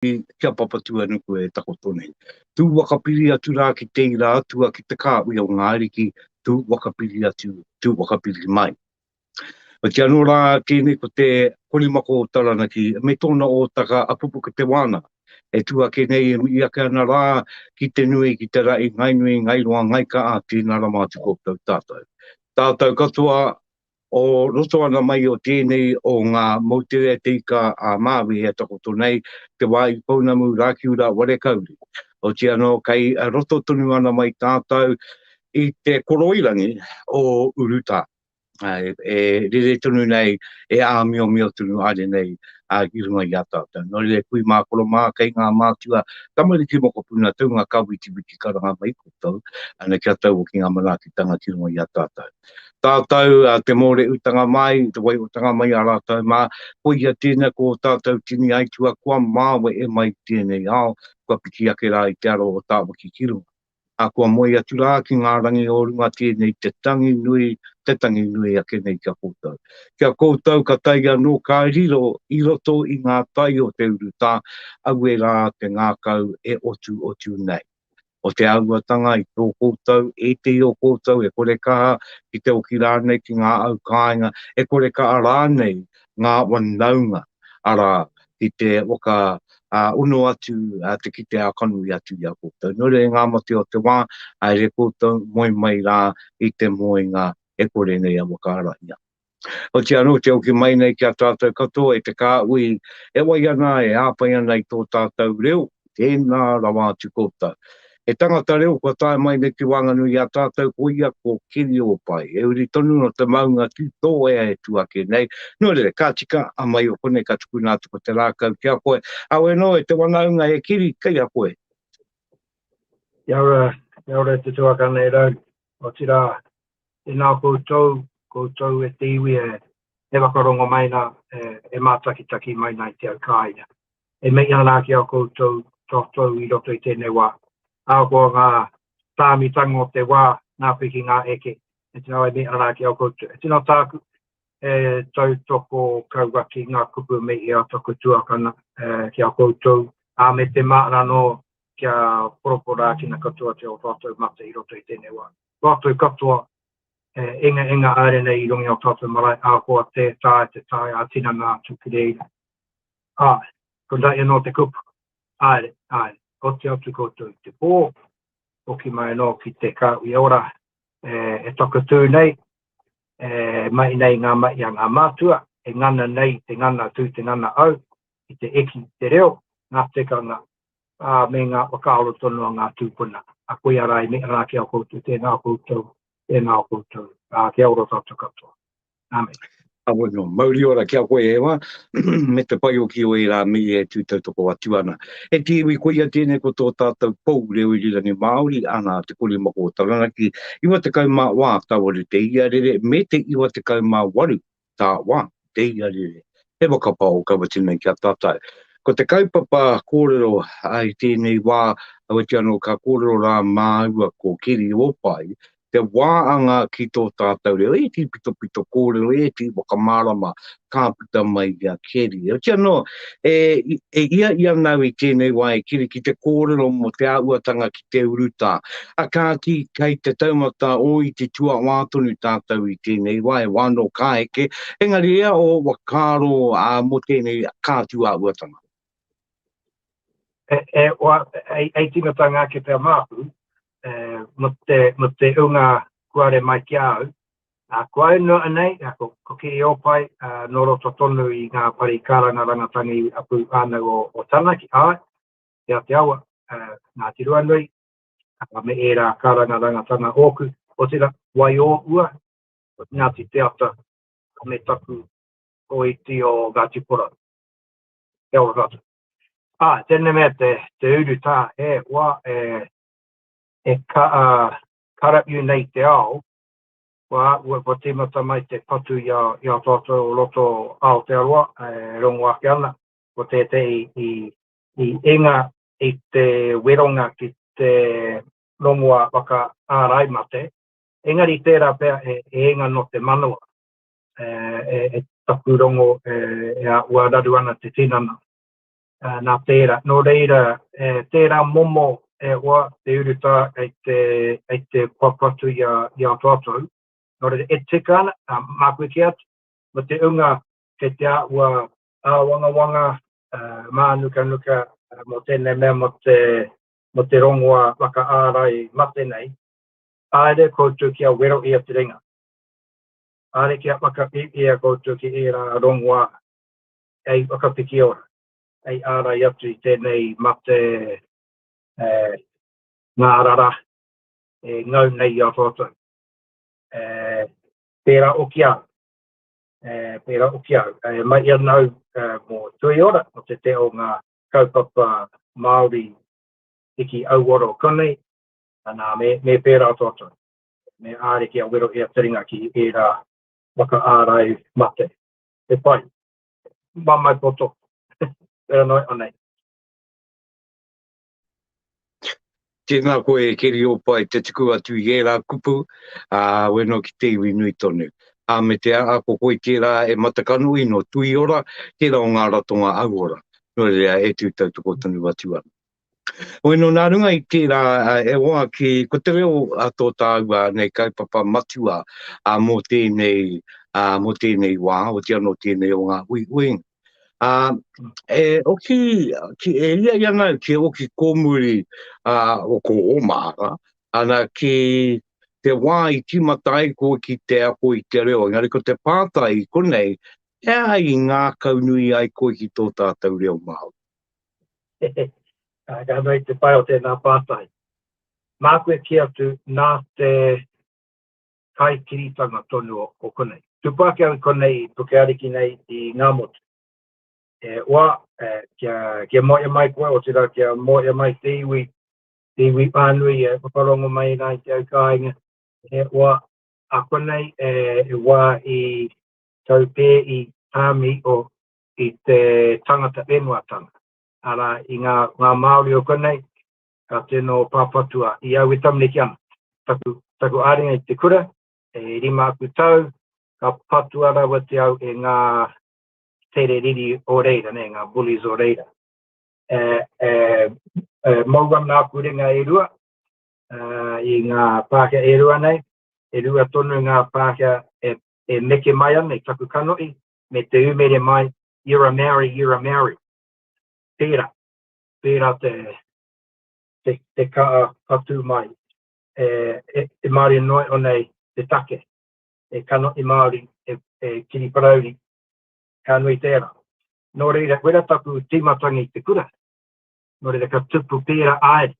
Ki a Papatūānuku e takoto nei. Tū waka piri atu rā ki te ira atua ki te kāhui o ngā ariki, tū waka piri atu, tū waka piri mai. Oti anō rā tēnei ko te korimako o Taranaki me tōna ōtaka a Pupuke te Wānanga. E tū ake nei e mihi ake ana rā ki te nui, ki te rahi, ngai nui, ngai roa, ngai kaha, tēnā rawa atu koutou tātou. Tātou katoa O roto ana mai o tēnei o ngā moutere Te Ika a Māui e takoto nei te wāhi pounamu Rakiura Warekauri. Oti anō kei roto tonu ana mai tātou i te koroirangi o Urutā. E rere tonu nei, e āmiomio tonu haere nei ki runga i a tātou. Nō reira, kui mā koro mā, kei ngā mātua, tamariki mokopuna, taunga kawitiwiti karanga mai koutou, ana kia tau hoki ngā manaakitanga ki runga i a tātou. Tātou, te mōreutanga mai, te waihotanga mai a rātou mā, koia tēnā ko ō tātou tini aitua kua māwehe mai i tēnei ao, kua piki ake rā i te aro o Tāwaki ki runga. Ā, kua moe atu rā ki ngā rangi o runga tēnei te tangi nui, te tangi nui ake nei ki a koutou. Ki a koutou ka tae anō ka riro i roto i ngā tai o te urutā, aue rā te ngākau e otuotu nei. O te āhuatanga i tō koutou, ētehi o koutou e kore kaha ki te oki rānei ki ngā au kāinga, e kore kaha rānei ngā wanaunga, arā, ki te waka ono atu, te kite ā-kanohi atu i a koutou. Nō reira, ngā mate o te wā, haere koutou, moe mai rā i te moenga e kore nei a whakaarahia. Oti anō te hoki mai nei ki a tātou katoa e te kāhui e wai ana, e hāpai ana i tō tātou reo, tēnā rawa atu koutou. He tangata reo kua tae mai nei ki waenganui i a tātou, ko ia ko Kiri Ōpae, he uri tonu nō te maunga Tūtōea e tū ake nei. Nō reira, ka tika, a mai o konei ka tukuna atu ko te rākau ki a koe. Awe nō e te wanaunga e Kiri, kei a koe. Kia ora, kia ora e te tuakana e rau, otirā, Tēnā koutou, koutou e te iwi e whakarongo mai nā, e mātakitaki mai nā i te au kāinga. E mihi ana ki a koutou, tātou i roto i tēnei wā. Ahakoa ngā tāmitanga o te wā, ngā piki, ngā eke, e tino e mihi ana ki a koutou. E tino tāku, e tautoko kau ake ngā kupu mihi a taku tuakana ki a koutou, ā, me te māra anō kia poroporākina katoa te o tātou mate i roto i tēnei wā. Rātou katoa e engaenga haere nei i runga i o tātou marae, ahakoa tē taea te tae ā-tinana atu ki reira. Āe, konei anō te kupu, haere, haere, oti atu koutou i te pō, hoki mai anō ki te kāhui ora e takatū nei, e mahi nei ngā mahi a ngā mātua, e ngana nei te ngana tū te ngana au, ki te eki i te reo, ngā tikanga, ā, me ngā whakaaro tonu a ngā tūpuna. Ā, koia rā i mihi rā ki a koutou, tēnā koutou, tēnā koutou, ā, kia ora tātou katoa. Āmine. Awe no, mauri ora ki a koe e hoa, me te pai hoki o ērā mihi e tū tautoko atu ana. E te iwi, koia tēnei ko tō tātou pou reo irirangi Māori, ana Te Korimako o Taranaki, 94 tawaru te iarere me te 98 tā wā, te iarere, he whakapā o kaua tēnei ki a tātou. Ko te kaupapa kōrero i tēnei wā, weti anō ka kōrero rā māua ko Keri Ōpai, te wāanga ki tō tātou reo, ētehi pitopito kōrero, ētehi whakamārama ka puta mai i a Keri. Oti anō, e, e ia i ana au i tēnei wā e Keri ki te kōrero mō te āhuatanga ki te urutā. A kāti, kei te taumata o i te tuawā tonu tātou i tēnei wā, e wā nō ka eke, engari ea o whakaaro mō tēnei kātū āhuatanga. E, e, oa, e, e tīmatanga ake pea māku, e, mo te, mo te unga kuare mai ki a au, a, ko au noa nei, a, ko, ko Kiri Ōpai, a, nō roto tonu i ngā pari kārangarangatangi apu whānau o, o Taranaki, āe, Te Atiawa, Ngāti Ruanui, me ērā kārangarangatanga ōku, otirā, Waiōua, Ngāti Te Ata, me taku kōiti o Ngāti Porou. Kia ora tātou. Ā, tēnei mea te, te urutā, e wā, e, e ka, uh, karapiu nei te ao, kua, kua, kua tīmata mai te patu i a, i a tātou o roto Aotearoa, e rongo ake ana, ko tētehi i, i enga i te weronga ki te rongoa waka ārai mate, engari tērā pea e, e enga no te manawa, e, e, e taku rongo e, e ua raru ana te tinana. Nā tērā. Nō reira, tērā momo e hoa te urutā kei te, kei te papatu i a, i a tātou. Nō reira, e tika ana, māku e kī atu, mō te unga kei te āhua āwangawanga, mānukanuka mō tēnei mea mō te, mō te rongoā waka ārai mate nei, haere koutou kia wero ia te ringa. Haere kia whakapīpīa koutou ki ērā rongoā hei whakapiki ora, hei ārai atu i tēnei mate ngārara e ngau nei i a tātou. Pērā oki au, pērā oki au. Mai ana au mō Tui Ora, mō te te o ngā kaupapa Māori hiki auora o konei, anā, me, me pērā tātou. Me āre kia wero ia te ringa ki ērā waka ārai mate. He pai. Mamae poto. Pērā noa iho nei. Tēnā koe e Keriopa i te tuku atu i ērā kupu, ā, weno ki te iwi nui tonu. Ā, me te aha, ko koe tērā e matakanohi nō Tuiora, tērā o ngā ratonga hauora. Nō reira, e tū tautoko tonu atu ana. Weno, nā runga i tērā, e hoa ki, ko te reo a tō tāua nei kaupapa matua ā, mō tēnei, ā, mō tēnei wā, oti anō tēnei o ngā uiuinga. Ā, e oki, ki, e ia i ana ki oki kōmuri ā, o ko ō māra, ana ki te wā i tīmata ai koe ki te ako i te reo, engari ko te pātai i konei, he aha i ngākaunui ai koe ki tō tātou reo Māori? Ka nui te pai o tēnā pātai. Māku e kī atu, nā te kaikiritanga tonu o konei. Tupu ake au i konei i Pukeariki nei i Ngāmotu. E oa, kia, kia moea mai koe, otirā kia moea mai te iwi, te iwi whānui e whakarongo mai rā i te au kāinga. E oa, a konei e wā i taupē i tāmi o i te tangata whenuatanga, arā, i ngā, ngā Māori o konei, ka tino pāpatua i au e tamariki ana. Taku, taku āringa i te kura, e rima aku tau, ka patua rawa te au e ngā tere riri o reira, nē, ngā bullies o reira. E, e, e mau ana aku ringa e rua, e, i ngā Pākehā e rua nei, e rua tonu ngā Pākehā e, e meke mai ana i taku kanohi, me te umere mai, you're a Maori, you're a Maori. Pērā, pērā te, te, te kaa patū mai. E, e, e Māori noa iho nei te take, e kanohi Māori, e, e kiri parauri, ka nui tērā. Nō reira, wera taku tīmatanga i te kura. Nō reira, ka tupu pērā aere.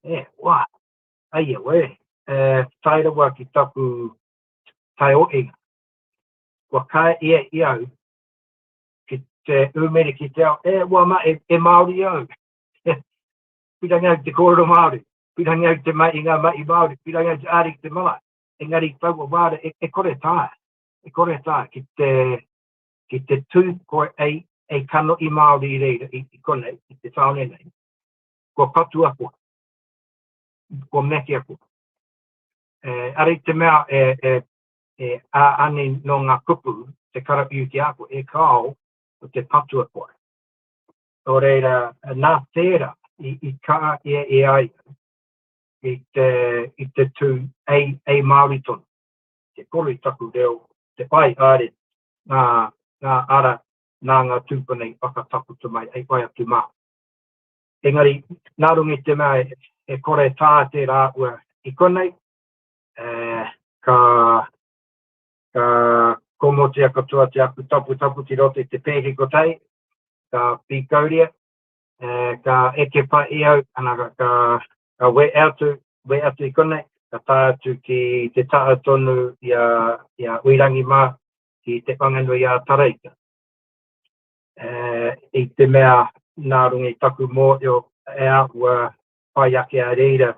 E, wā, aia, wē, e, tae rawa ki taku taioenga. Kua kae ia i au ki te umere ki te ao, e, ua ma, e, e Māori au. Pirangi au te kōrero Māori, pirangi au te mai i ngā mahi Māori, pirangi au te āri ki te marae. Engari taua wāra e, e kore taea, e kore taea ki te, ki te tū koe ei, ei kanohi Māori i reira, i, i konei, i te tāone nei. Kua patua koe, kua mekea koe. E, ara i te mea e, e, e ā anei nō ngā kupu te karawhiu ki a koe, e kāo, ko te patua koe. Nō reira, nā tērā i, i kaha ia e ai i te, i te tū ei, ei Māori tonu. Te koro i taku reo, te whai haere ngā, ngā ara nā ngā tūpuna i whakatakoto mai, ei whai atu mā. Engari, nā runga i te mea e, e kore tā tērā āhua i konei, ka, ka komotia katoa te aku taputapu ki roto i te pēke kotahi, ka pīkauria, ka eke pahi au, ana, ka, ka, ka we atu, we atu i konei, ka tae atu ki te taha tonu i a, i a Uirangi mā, ki Te Whanganui a Taraika. E, i te mea nā runga i taku mōhio e āhua pai ake a reira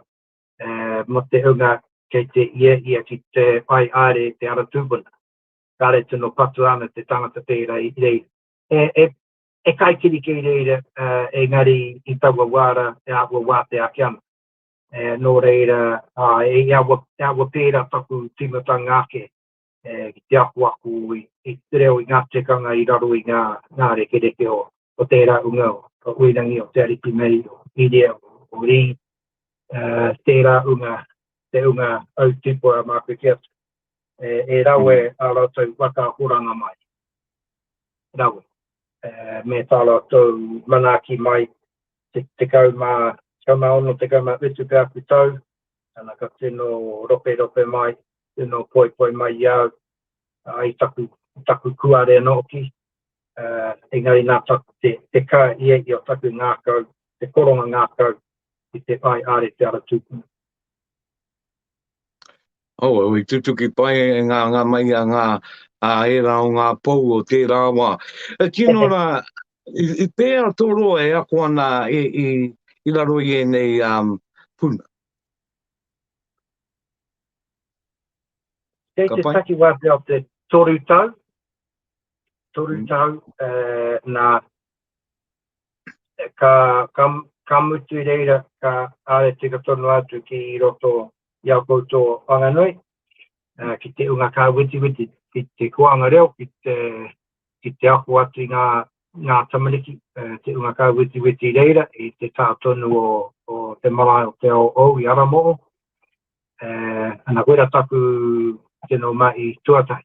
mō te hunga kei te hiahia ki te whai haere i te ara tūpuna. Kāre tino patua ana te tangata pērā i reira. E, e, e kaikiri kei reira, engari i taua wā rā, e āhua wātea ake ana. E, nō reira, ā, e awa, e awa pērā taku tīmatanga ake e, ki te akoako i, i te reo i ngā tikanga i raro i ngā, ngā rekereke o, o tērā unga o, o Uirangi, o Te Ariki Mei, o Iria, o Rī, tērā unga, te unga au tipua māku ki atu. E, e rawe a rātou waka horanga mai. Rawe. E, me tā rātou manaaki mai, te 16, 17 pea aku tau, ana ka tino roperope mai, tino poipoi mai i au, i taku, taku kuare anō hoki, uh, engari nā taku, te, te ka ia i o taku ngākau, te koronga ngākau i te ai are te ara tūpuna. Oh, i tutuki pai e ngā, ngā mai a ngā a ērā o ngā pou o tērā wā. E, tino rā, i, i pēa tō roa e ako ana i, i, i raro i ēnei um, puna? Kei te takiwā pea o te toru tau, toru mm. tau, eh, nā, ka, ka, ka mutu i reira, ka are tika tonu atu ki roto i a koutou Whanganui, uh, ki te unga kā witiwiti, ki te koanga reo, ki te, ki te ako atu i ngā, ngā tamariki, uh, te unga kā witiwiti i reira, i te tā tonu o, o te marae o Te Ao Ou i Aramoo. Uh, ana koira taku tino mahi tuatahi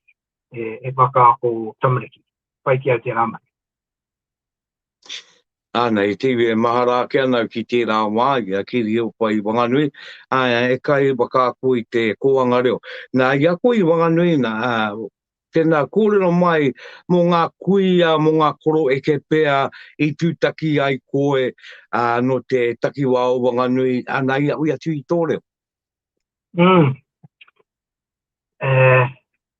e, e whakaako tamariki. Pai ki au tērā mahi. Āna, i te iwi e mahara ake ana ki tērā wā i a Kiriopa i Wanganui, ā, e kai whakaako i te kōanga reo. Nā, i ako i Wanganui, nā, tēnā kōrero mai mō ngā kuia, mō ngā koro eke pea i tūtaki ai koe, ā, nō te takiwā o Wanganui, ā, nā, i ui atu i tō reo. Mm. E,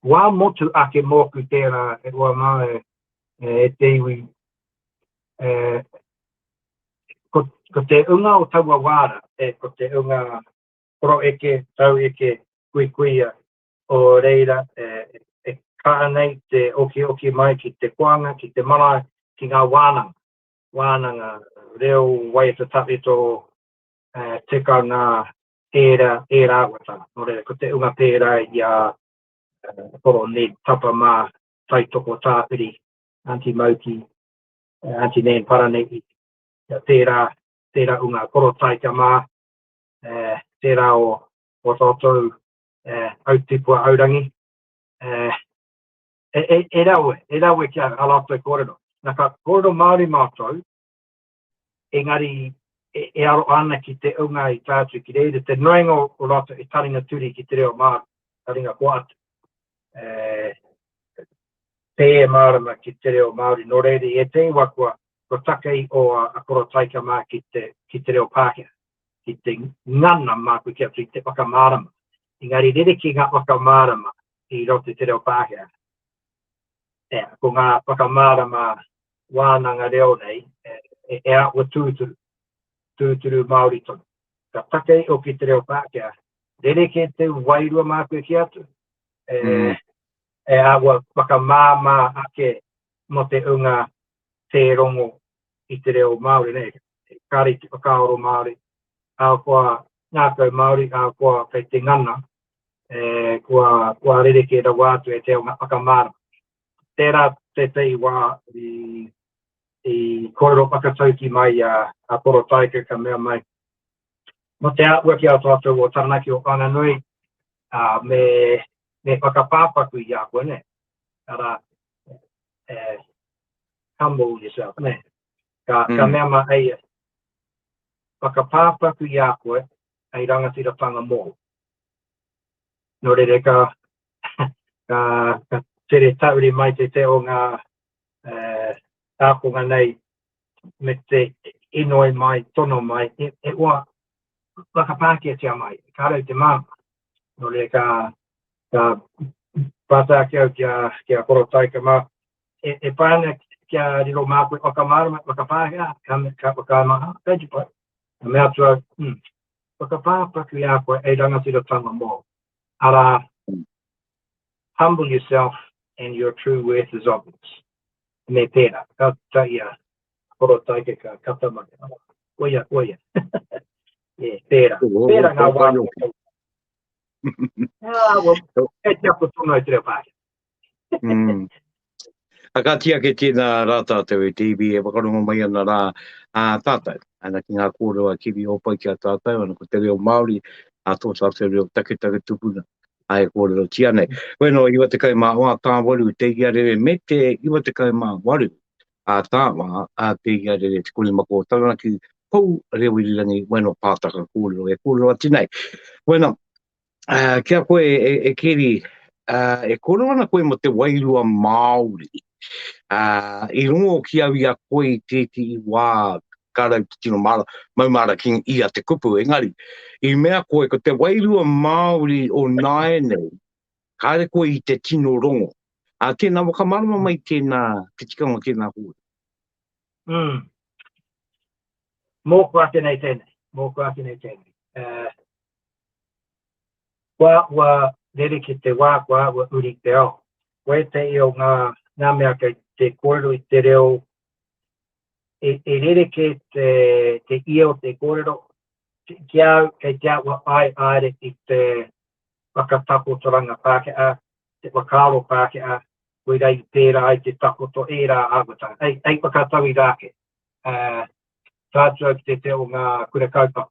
wā motu ake mōku tērā e hoa mā e, e te iwi. E, ko, ko te unga o taua wāra, e, ko te unga koroeke, taueke, kuikuia o reira e, e kaha nei te okioki mai ki te koanga, ki te marae, ki ngā wānanga, wānanga reo waiata tawhito, e, tikanga, ērā, ērā āhuatanga. Nō reira, ko te unga pērā i a Koro Ned Tapa mā, Taitoko Tāpiri, Aunty Mauki, Aunty Nan Paranihi, tērā, tērā unga Koro Taika mā, tērā o, o tātou autipua aurangi. E, e, e rawe, e rawe ki a, a rātou kōrero. Nā, ka kōrero Māori mātou, engari e, e aro ana ki te unga i tae atu ki reira, te nuinga o, o rātou e taringa turi ki te reo Māori, taringa koa atu. E, tē mārama ki te reo Māori, nō reira i ētehi wā kua, kua takei o a, a Koro Taika mā ki te, ki te reo Pākehā, ki te ngana māku ki atu i te whakamārama. Engari rerekē ngā whakamārama i roto i te reo Pākehā. E, ko ngā whakamārama wānanga reo nei, e, e āhua tūturu, tūturu Māori tonu. Ka take o ki te reo Pākehā, rerekē te wairua māku e kī atu, e, mm. e āhua whakamāmā ake mō te unga tē rongo i te reo Māori, nei, kāre i te whakaaro Māori, ahakoa ngākau Māori, ahakoa kei te ngana, e, kua, kua rerekē rawa atu e te ao whakamārama. Tērā tētahi wā i, i kōrero whakatauki mai a, a Koro Taika ka mea mai, Mō te āhua ki a tātou o Taranaki o Whanganui, ā, me, me whakapāpaku i a koe, nē? Arā, e, humble yourself, nē? Ka, mm. ka mea ma eia, whakapāpaku i a koe hei rangatiratanga mōu. Nō reira, ka, ka, ka tere tauri mai te te o ngā eh, ākonga nei me te inoi mai, tono mai, e, e oa whakapākehātia mai, kāre au te māmā. Nō reira, ka, ka pātai ake au ki a, ki a Koro Taika mā, e, e pai ana kia riro mā koe whakamārama, whakapākehā, ka, ka whakamāha, kei te pai. Ka mea atu au, hmm, whakapāpaku i a koe ei rangatiratanga mōu. Arā, humble yourself and your true worth is obvious. Me pērā, ka ta ia, Koro Taika ka kata mai. Koia, koia. yeah, pērā. Pērā ngā wā. Ah, well, kei te ako tonu ai te reo Pākehā. mm. A ka ake tēnā rā tātou e te iwi e whakarongo mai ana rā a tātou. Ana ki ngā kōrero a Kiri Opai ki a tātou, ana ko te reo Māori, a tō tātou reo taketake tupuna, a e kōrerotia nei. Bueno, 98 te iarere me te 98 a tāwā a te iarere te korimako o Taranaki, pou reo irirangi, bueno, pātaka kōrero e kōrero atu nei. Bueno, uh, ki a koe e, e Keri, uh, e kōrero ana koe mo te wairua Māori. Uh, I rongo ki au i a koe i tētehi wā, ka rau te tino māra, maumāra ki ia te kupu, engari, i mea koe ko te wairua Māori o nāianei, kāre koe i te tino rongo. A tēnā whakamārama mai tēnā, te tikanga o tēnā kōrero. Mm. Mōku ake nei tēnei, mōku ake nei tēnei. Uh, kua ua rereke te wā, kua ua uri te ao. Ko ētahi o ngā, ngā mea kei te kōrero i te reo, e, e rereke te, te ia o te kōrero, ki au, kei te āhua ai aere i te whakatakotoranga Pākehā, te whakaaro Pākehā, koirā i pērā ai te takoto ērā āhuatanga. Hei, hei whakatauira ake, uh, tātua ki te te o ngā kura kaupapa.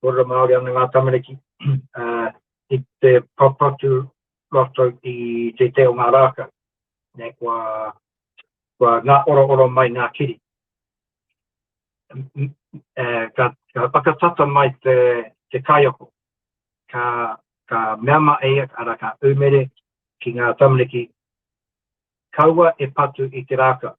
Kōrero Māori ana ngā tamariki, uh, i te papatu rātou i te te o ngā rākau. Nei, kua, kua ngā orooro mai ngā kiri. Uh, ka, ka whakatata mai te, te kaiako. Ka, ka mea ma e ia, ara ka umere ki ngā tamariki, kaua e patu i te rākau.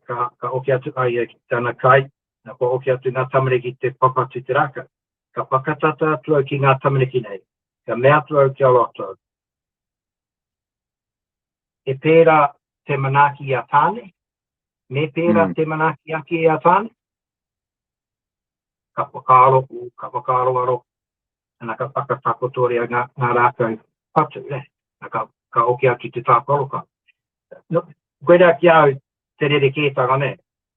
Ka, ka oki atu a ia ki tana kai, na kua oki atu ngā tamariki te papatu te rākau. Ka whakatata atu au ki ngā tamariki nei, ka mea atu au ki a rātou, e pērā te manaaki i a Tāne, me pērā mm. te manaaki ake i a Tāne? Ka whakaaro, ka whakaaroaro, ana ka whakatakotoria ngā, ngā rākau patu, ne? Na ka, ka oki atu te tākaro ka. No, koirā ki au te rerekētanga, ne?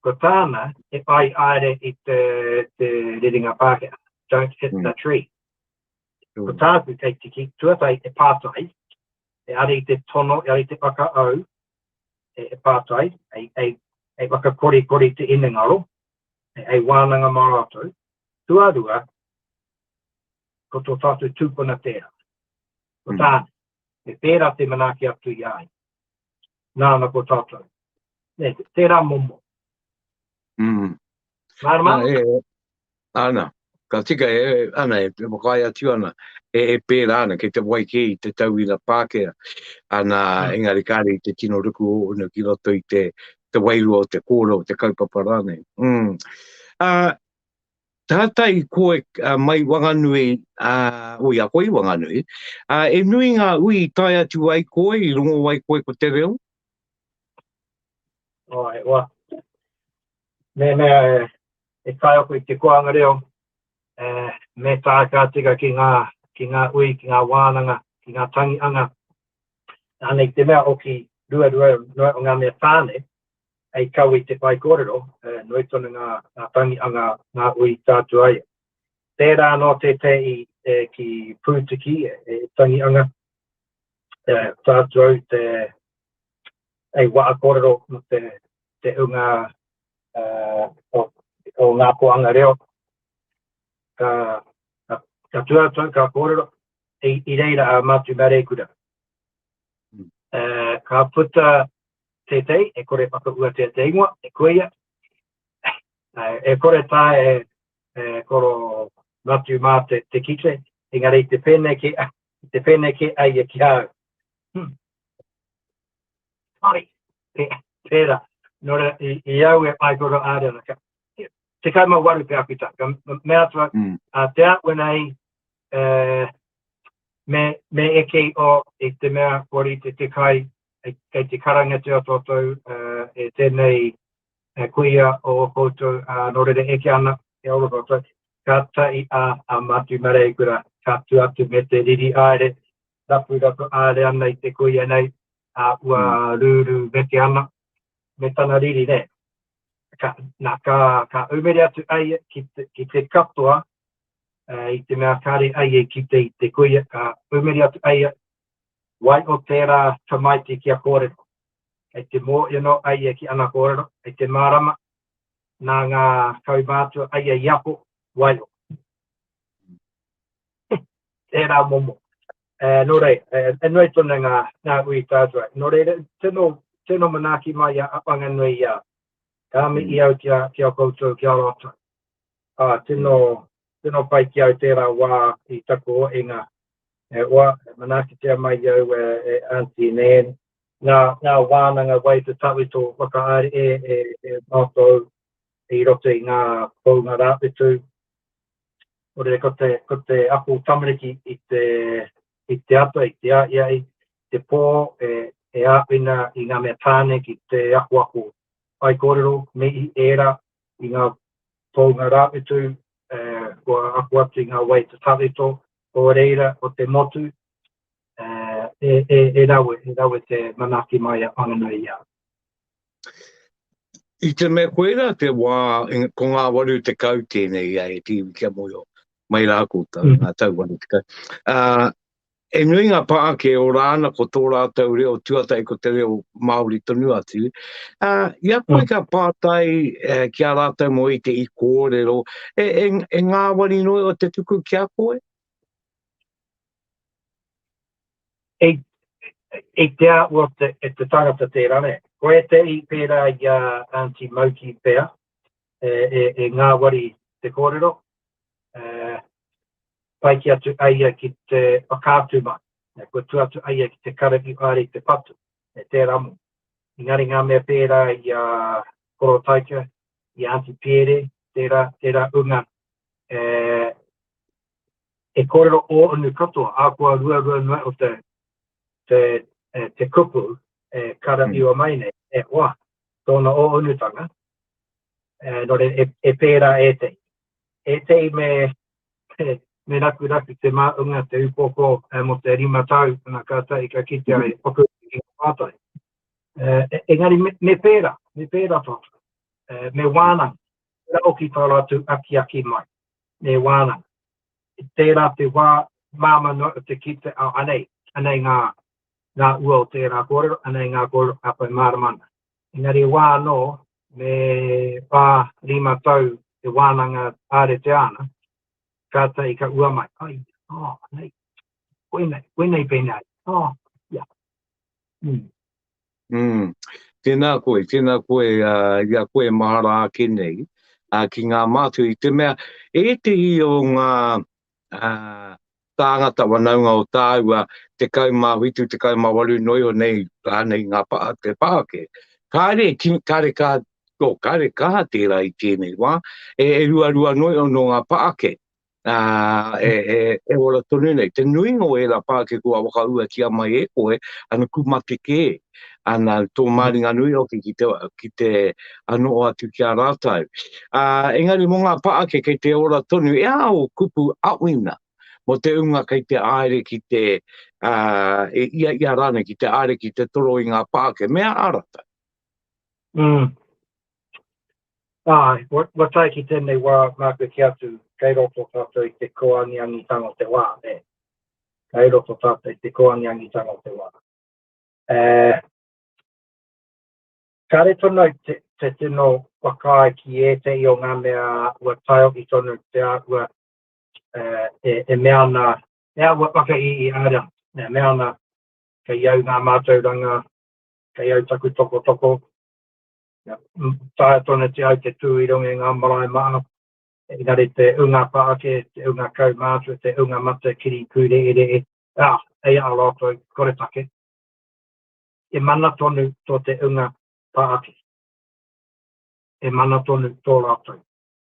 Ko tāna e ai aere i te, te rerenga Pākehā. Don't hit mm. the tree. Ko tāku kei te ki, tuatahi e pātai, e are i te tono, e are i te whakaau, e, e pātai, e, e, e whakakorikori te inengaro, e, e wānanga mā rātou. Tuarua, ko tō tātou tūpuna tērā. Ko mm. tāna, me pērā te manaaki atu i a ia. Nāna ko tātou. Ne, tērā momo. Mm. Mārama? Ah, e, ana, ka tika, e, ana, e, e whakaae atu ana, e, e pērā ana, kei te wai kē i te tauira Pākehā, ana, mm. engari kāre i te tino ruku o ono ki roto i te, te wairua o te kōrero, o te kaupapa rānei. Mm. Uh, Tātai koe mai Wanganui, ā, ui a koe i Wanganui, ā, e nui ngā ui i tae atu ai koe, i rongo ai koe ko te reo? Oi, oa. Mehemea e, e tae aku i te koanga reo, e, me tae ka tika ki ngā, ki ngā ui, ki ngā wānanga, ki ngā tangianga. Anei te mea oki ruarua noa o ngā mea tāne, hei kawe i te whaikōrero, nui tonu ngā, ngā tangianga, ngā ui tātu ai. Tērā anō tētehi e, ki Pūtiki, e, e tangianga, e, tātu au te, ei waa kōrero mo te, te unga uh, o, o ngā koanga reo. Ka, ka, ka tuatau, ka kōrero, i, i reira a Mātu Mareikura. Mm. Uh, ka puta tētehi, e kore whakauatia te ingoa, e kuia, e kore tae e, e koro Matiu mā te, te kite, engari te pēnei ke, te pēnei ke ai e ki au. Hmm. Sorry, pērā. Nō reira, i, i au e ai koro āre ana. Ka, 18 pe aku tau. Ka mea atu, mm. a te āhua nei, e, me, me eke i o i te mea kua rite te kai, kei te karangatia tātou e tēnei kuia o o koutou, nō reira eke ana, kia ora koutou, kātahi a, a Mātu Mareikura, ka tū atu me te riri haere, rapurapu haere ana i te kuia nei, a ua mm. rūrū meke ana, me tana riri, nē. Ka, nā, ka, ka umere atu ai ki te, ki te katoa, uh, i te mea kāre ai e kite i te kuia, ka umere atu ai. Waiho tērā tamaiti kia kōrero. Kei te mōhio nō a ia ki ana kōrero, kei te mārama, nā ngā kaumātua a ia i ako, waiho. Tērā momo. E, nō reira, e, e nui tonu ngā, ngā ui tātua. Nō reira, tino, tino manaaki mai a Wanganui i a. Ka mihi mm. au ki a, ki a koutou, ki a rātou. Ā, tino, tino pai ki au tērā wā i taku oenga. E oa, e manaakitia mai au e, e Auntie Nan. Ngā, ngā wānanga wai te tawhito whakaari e, e, e mātou i roto i ngā pounga rāwhetu. Nō reira, ko te, ko te ako tamariki i te, i te ata, i te ahiahi, te pō, e, e āwhina i ngā mea tāne ki te akoako whaikōrero, me i ērā i ngā pounga rāwhetu, e, kua ako atu i ngā wai te tawhito, o reira, o te motu, e, e, e, e rawe, e rawe te manaaki mai a Whanganui i a. I te mea koirā te wā, ko ngā 80 tēnei ia e te iwi kia mōhio mai rā koutou, mm. ngā tau 80. Uh, e nui ngā pāke o rāna ko tō rātou reo tuatahi ko te reo Māori tonu atu. Uh, i a koe mm. ka pātai eh, ki a rātou mō i te i kōrero, e, e, e ngāwari noi o te tuku ki a koe? I, i te āhua te, e te tangata tērā, nē. Ko ētehi pērā i a Aunty Mauki pea, e, e, e ngāwari te kōrero, e, pai ki atu a ia ki te whakaatu mai, e, kua tu atu a ia ki te karakiu haere i te patu, e tērā mo. Engari ngā mea pērā i a Koro Taika, i a Aunty Piere, tērā, tērā unga, e, e kōrero ō-unu katoa, ahakoa ruarua noa o te, te, e, te kupu e karawhiua mm. mai nei, e hoa, tōna ō-unutanga, e, nō reira, e, e pērā ētehi. Ētehi me, me rakuraku te māunga, te upoko e, mō te rima tau, nā kātahi ka kitea e paku ki ngā pātai. E, e, engari me, me pērā, me pērā tātou, e, me wānanga, pērā hoki tā rātou akiaki mai. me wānanga. Tērā te wā māmā noa te kite, oh, anei, anei ngā, ngā ua o tērā kōrero, anei ngā kōrero ka whai mārama ana. Engari wā anō, me whā, rima tau te wānanga ārete ana, kātahi ka ua mai, ai, oh, anei, koinei, koinei pēnei, oh, yeah. Mm. Mm. Tēnā koe, tēnā koe uh, i a koe mahara ake nei uh, ki ngā mātua i te mea ētehi o ngā uh, tāngata wanaunga o tāua 17, 18 noio nei rānei ngā pa, te pāke. Kāre, kāre, kā, oh, kāre kaha tērā i tēnei wā, e, e ruarua noio no ngā pāke ā, e, e, e ora tonu nei. Te nuinga o ērā pāke kua whakauatia mai e koe, ana ku mate kē, ana tō māringa nui hoki ki te, ki te anō atu ki a rātou. Ā, engari mō ngā pāke kei te ora tonu, e a o kupu awina, mō te unga kei te aere ki te, ā, e ia ia rānei, ki te aere ki te toro i ngā pāke, me a rātou. Mm. Āe, kua tae ki tēnei wā māku ki atu, kei roto tātou i te kōangiangitanga o te wā, nē. Kei roto tātou i te kōangiangitanga o te wā. E, kāre tonu au te, te tino whakaae ki ētehi o ngā mea ua taiohi tonu te āhua e, e, e mea ana, e āhua whakaīī ārea, e mea ana kei au ngā mātauranga, kei au taku tokotoko, Taea tonu te au te tū i runga i ngā marae maha, engari te unga pāke, te unga kaumātua, te unga mate kiri kūreeree, ā, hei a rātou, koretake. E mana tonu tō te unga pāke. E mana tonu tō rātou.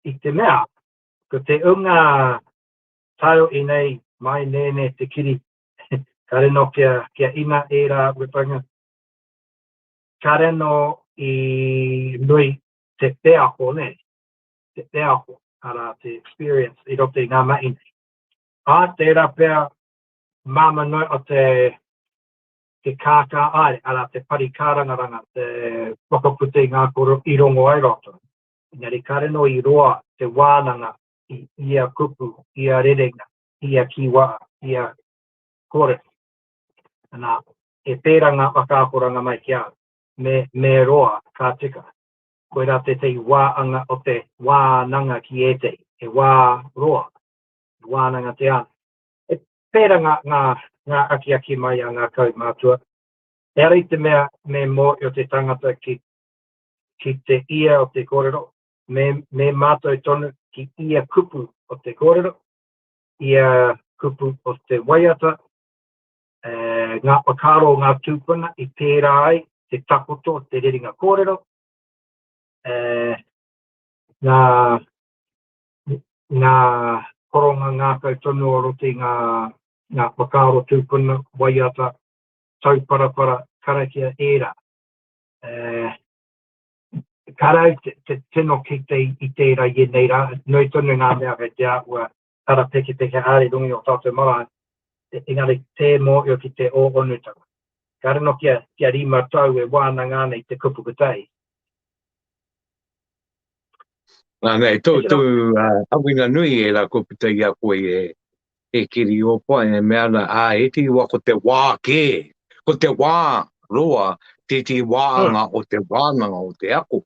I te mea, ko te unga taiohi nei, mai nēnē te kiri, kāre nō kia, kia ina ērā āhuatanga, Kāre anō i nui te wheako, nē, te wheako, arā, te experience i roto i ngā mahi nei. Ā, tērā pea māmā noa o te, te kākā āere, arā, te pari kārangaranga, te whakaputa i ngā kōrero i rongo ai rātou. Engari kāre anō i roa te wānanga i ia kupu, ia rerenga, ia kīwaha, ia kōrero. Ana, e pērā ngā whakaakoranga mai ki a au, me, me roa ka tika. Koirā tētehi wāanga o te wānanga ki ētehi, he wā roa, he wānanga te ana. E pērā ngā, ngā, ngā akiaki mai a ngā kaumātua. Ehara i te mea me mōhio te tangata ki, ki te ia o te kōrero, me, me mātau tonu ki ia kupu o te kōrero, ia kupu o te waiata, e, ngā whakaaro o ngā tūpuna i pērā ai te takoto, te rerenga kōrero, e, ngā, ngā koronga ngākau tonu o roto i ngā, ngā whakaaro tūpuna, waiata, tauparapara, karakia ērā. E, ka rau te, te tino kite i tērā i ēnei rā, nui tonu ngā mea kei te āhua tarapekepeke haere i runga i ō tātou marae, engari tē mōhio ki te ōhonutanga. Kāre anō kia, kia rima tau e wānanga ana i te kupu kotahi. Nā, nei, tō, tō uh, awinga nui e rā kua puta i a koe e, e Keri Opa, e mea ana, ā, e te iwa ko te wā kē, ko te wā roa tētehi wāanga mm. o te wānanga o te ako.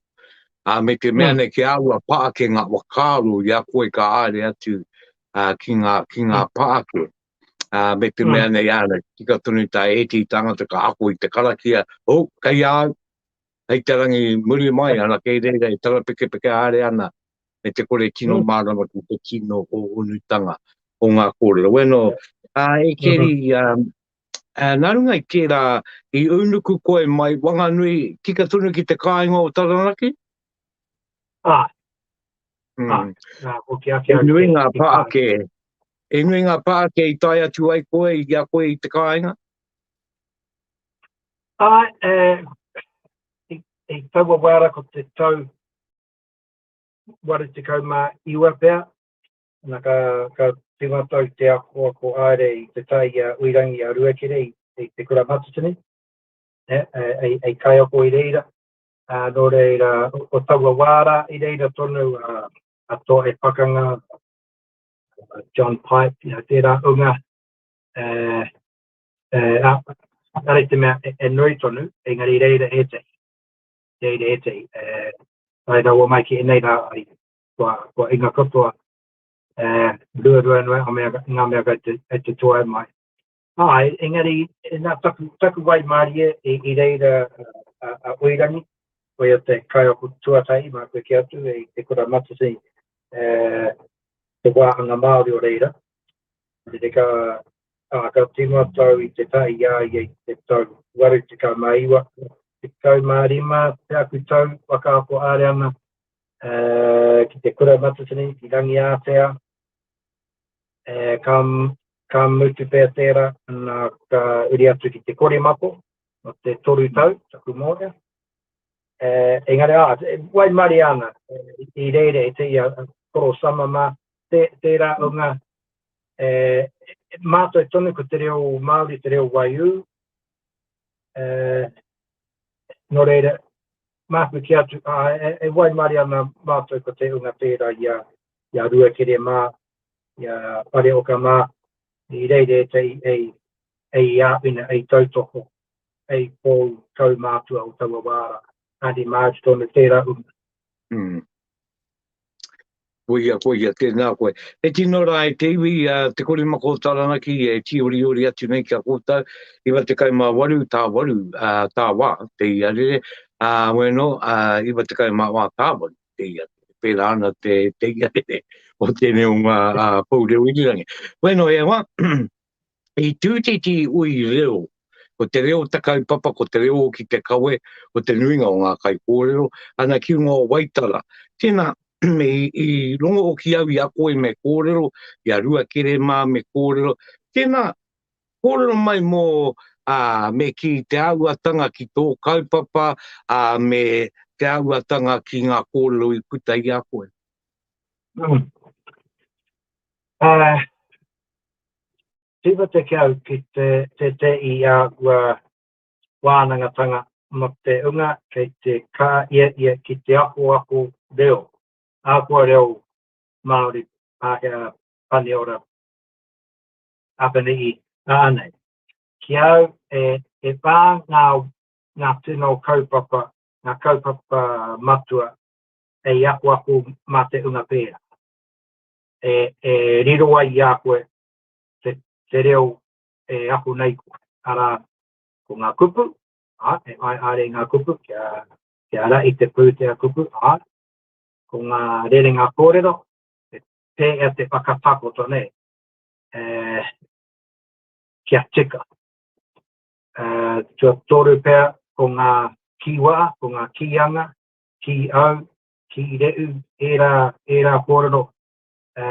Ā, me te mea mm. nei ki a ua paake ngā whakaaro i a koe ka haere atu ā, ki ngā, ki ngā mm. paake. Ā, me te mea mm. nei āna, tika tonu tā ētehi tāngata ka ako i te karakia, oh, kei a au, hei te rangi muri mai, ana kei reira e tarapekepeke haere ana, me te kore tino mm. mārama ki te tino hōhonutanga o ngā kōrero. Bueno, ā, e Keri, mm -hmm. um, nā runga i tērā, i unuku koe mai Wanganui, tika tonu ki te kāinga o Taranaki? Ā. Mm. Ā, nā, hoki ake au. E nui ngā pāke, e nui ngā pāke i tae atu ai koe i a koe i te kāinga? Ā, e, i, i taua wāra ko te tau 89 pea, na ka, ka tīmata au te akoako haere i te tai i a Uirangi a Ruakere i, i te Kura Matatini, e, e, e, e kaiako i reira. Ā, nō reira, o, o taua wā rā, i reira tonu a, a Tohe Pakanga, a John Pipe, you know, tērā unga, e, e, a, ara i te mea e, e nui tonu, engari i reira ētehi. Reira ētehi, e, tae rawa mai ki ēnei rā, ai, kua, kua inga katoa, e, ruarua noa ngā mea, ngā mea kei te, kei te toa mai. Āe, engari, nā taku, taku waimārie i, i reira a, a Uirangi, koia te kaiako tuatahi māku e kī atu i te kura Matatini, e, te wāhanga Māori o reira. Reira ka, ā, ka tīmata au i te tahi i a ia i te tau 89, 15 te aku tau whakaako haere ana e, ki te kura Matatini, ki Rangiātea. E, ka, ka mutu pea tērā, nā, ka uri atu ki te Korimako, o te toru tau, taku mōhio. E, engari, ā, e, waimarie ana e, i reira e te ia Koro Sama mā, tē, tērā o ngā, e, mātou tonu ko te reo Māori, te reo waiū, e, nō reira, māku ki atu, ā, e, e waimarie ana mātou ko te unga tērā i a, i a Ruakere mā, i a Whareoka mā, i reira ētahi ei, ei āwhina, ei tautoko, ei pou kaumātua o taua wā rā. Aunty Marge tonu tērā unga. Mm. Koia, koia, tēnā koe. E tino rā e te iwi, a Te Korimako o Taranaki e tīoriori atu nei ki a koutou, 98 tāwaru, tāwā te iarere, ā, bueno, ā, 94 tāwaru te iarere. Pērā ana te, te iarere o tēnei o ngā ā, pou reo irirangi. Bueno, e hoa, i tū tētehi ui reo, ko te reo te kaupapa, ko te reo ki te kawe, ko te nuinga o ngā kaikōrero, ana ki runga o Waitara. Tēnā, i, i rongo hoki au i a koe me kōrero, i a Ruakere mā me kōrero. Tēnā, kōrero mai mō, ā, me kī te āhuatanga ki tō kaupapa, ā, me te āhuatanga ki ngā kōrero i puta i a koe. Mm. Uh, Tīmata ki au ki te tētehi āhua wānangatanga mō te unga kei te kāiaia ki te akoako reo, ahakoa reo Māori, Pākehā, Paniora, Apanihi, rānei. Ki au, e, e whā ngā, ngā tino kaupapa, ngā kaupapa matua hei akoako mā te unga pērā. E, e riro ai i a koe te, te reo e ako nei koe. Arā, ko ngā kupu, ā, e ai āre ngā kupu, kia, kia rahi te pūtea kupu, ā, ko ngā rerenga kōrero, e pēhea te whakatakoto nei, e, kia tika. E, tuatoru pea, ko ngā kīwā, ko ngā kīanga, kī au, kī reu, ērā, ērā kōrero, e,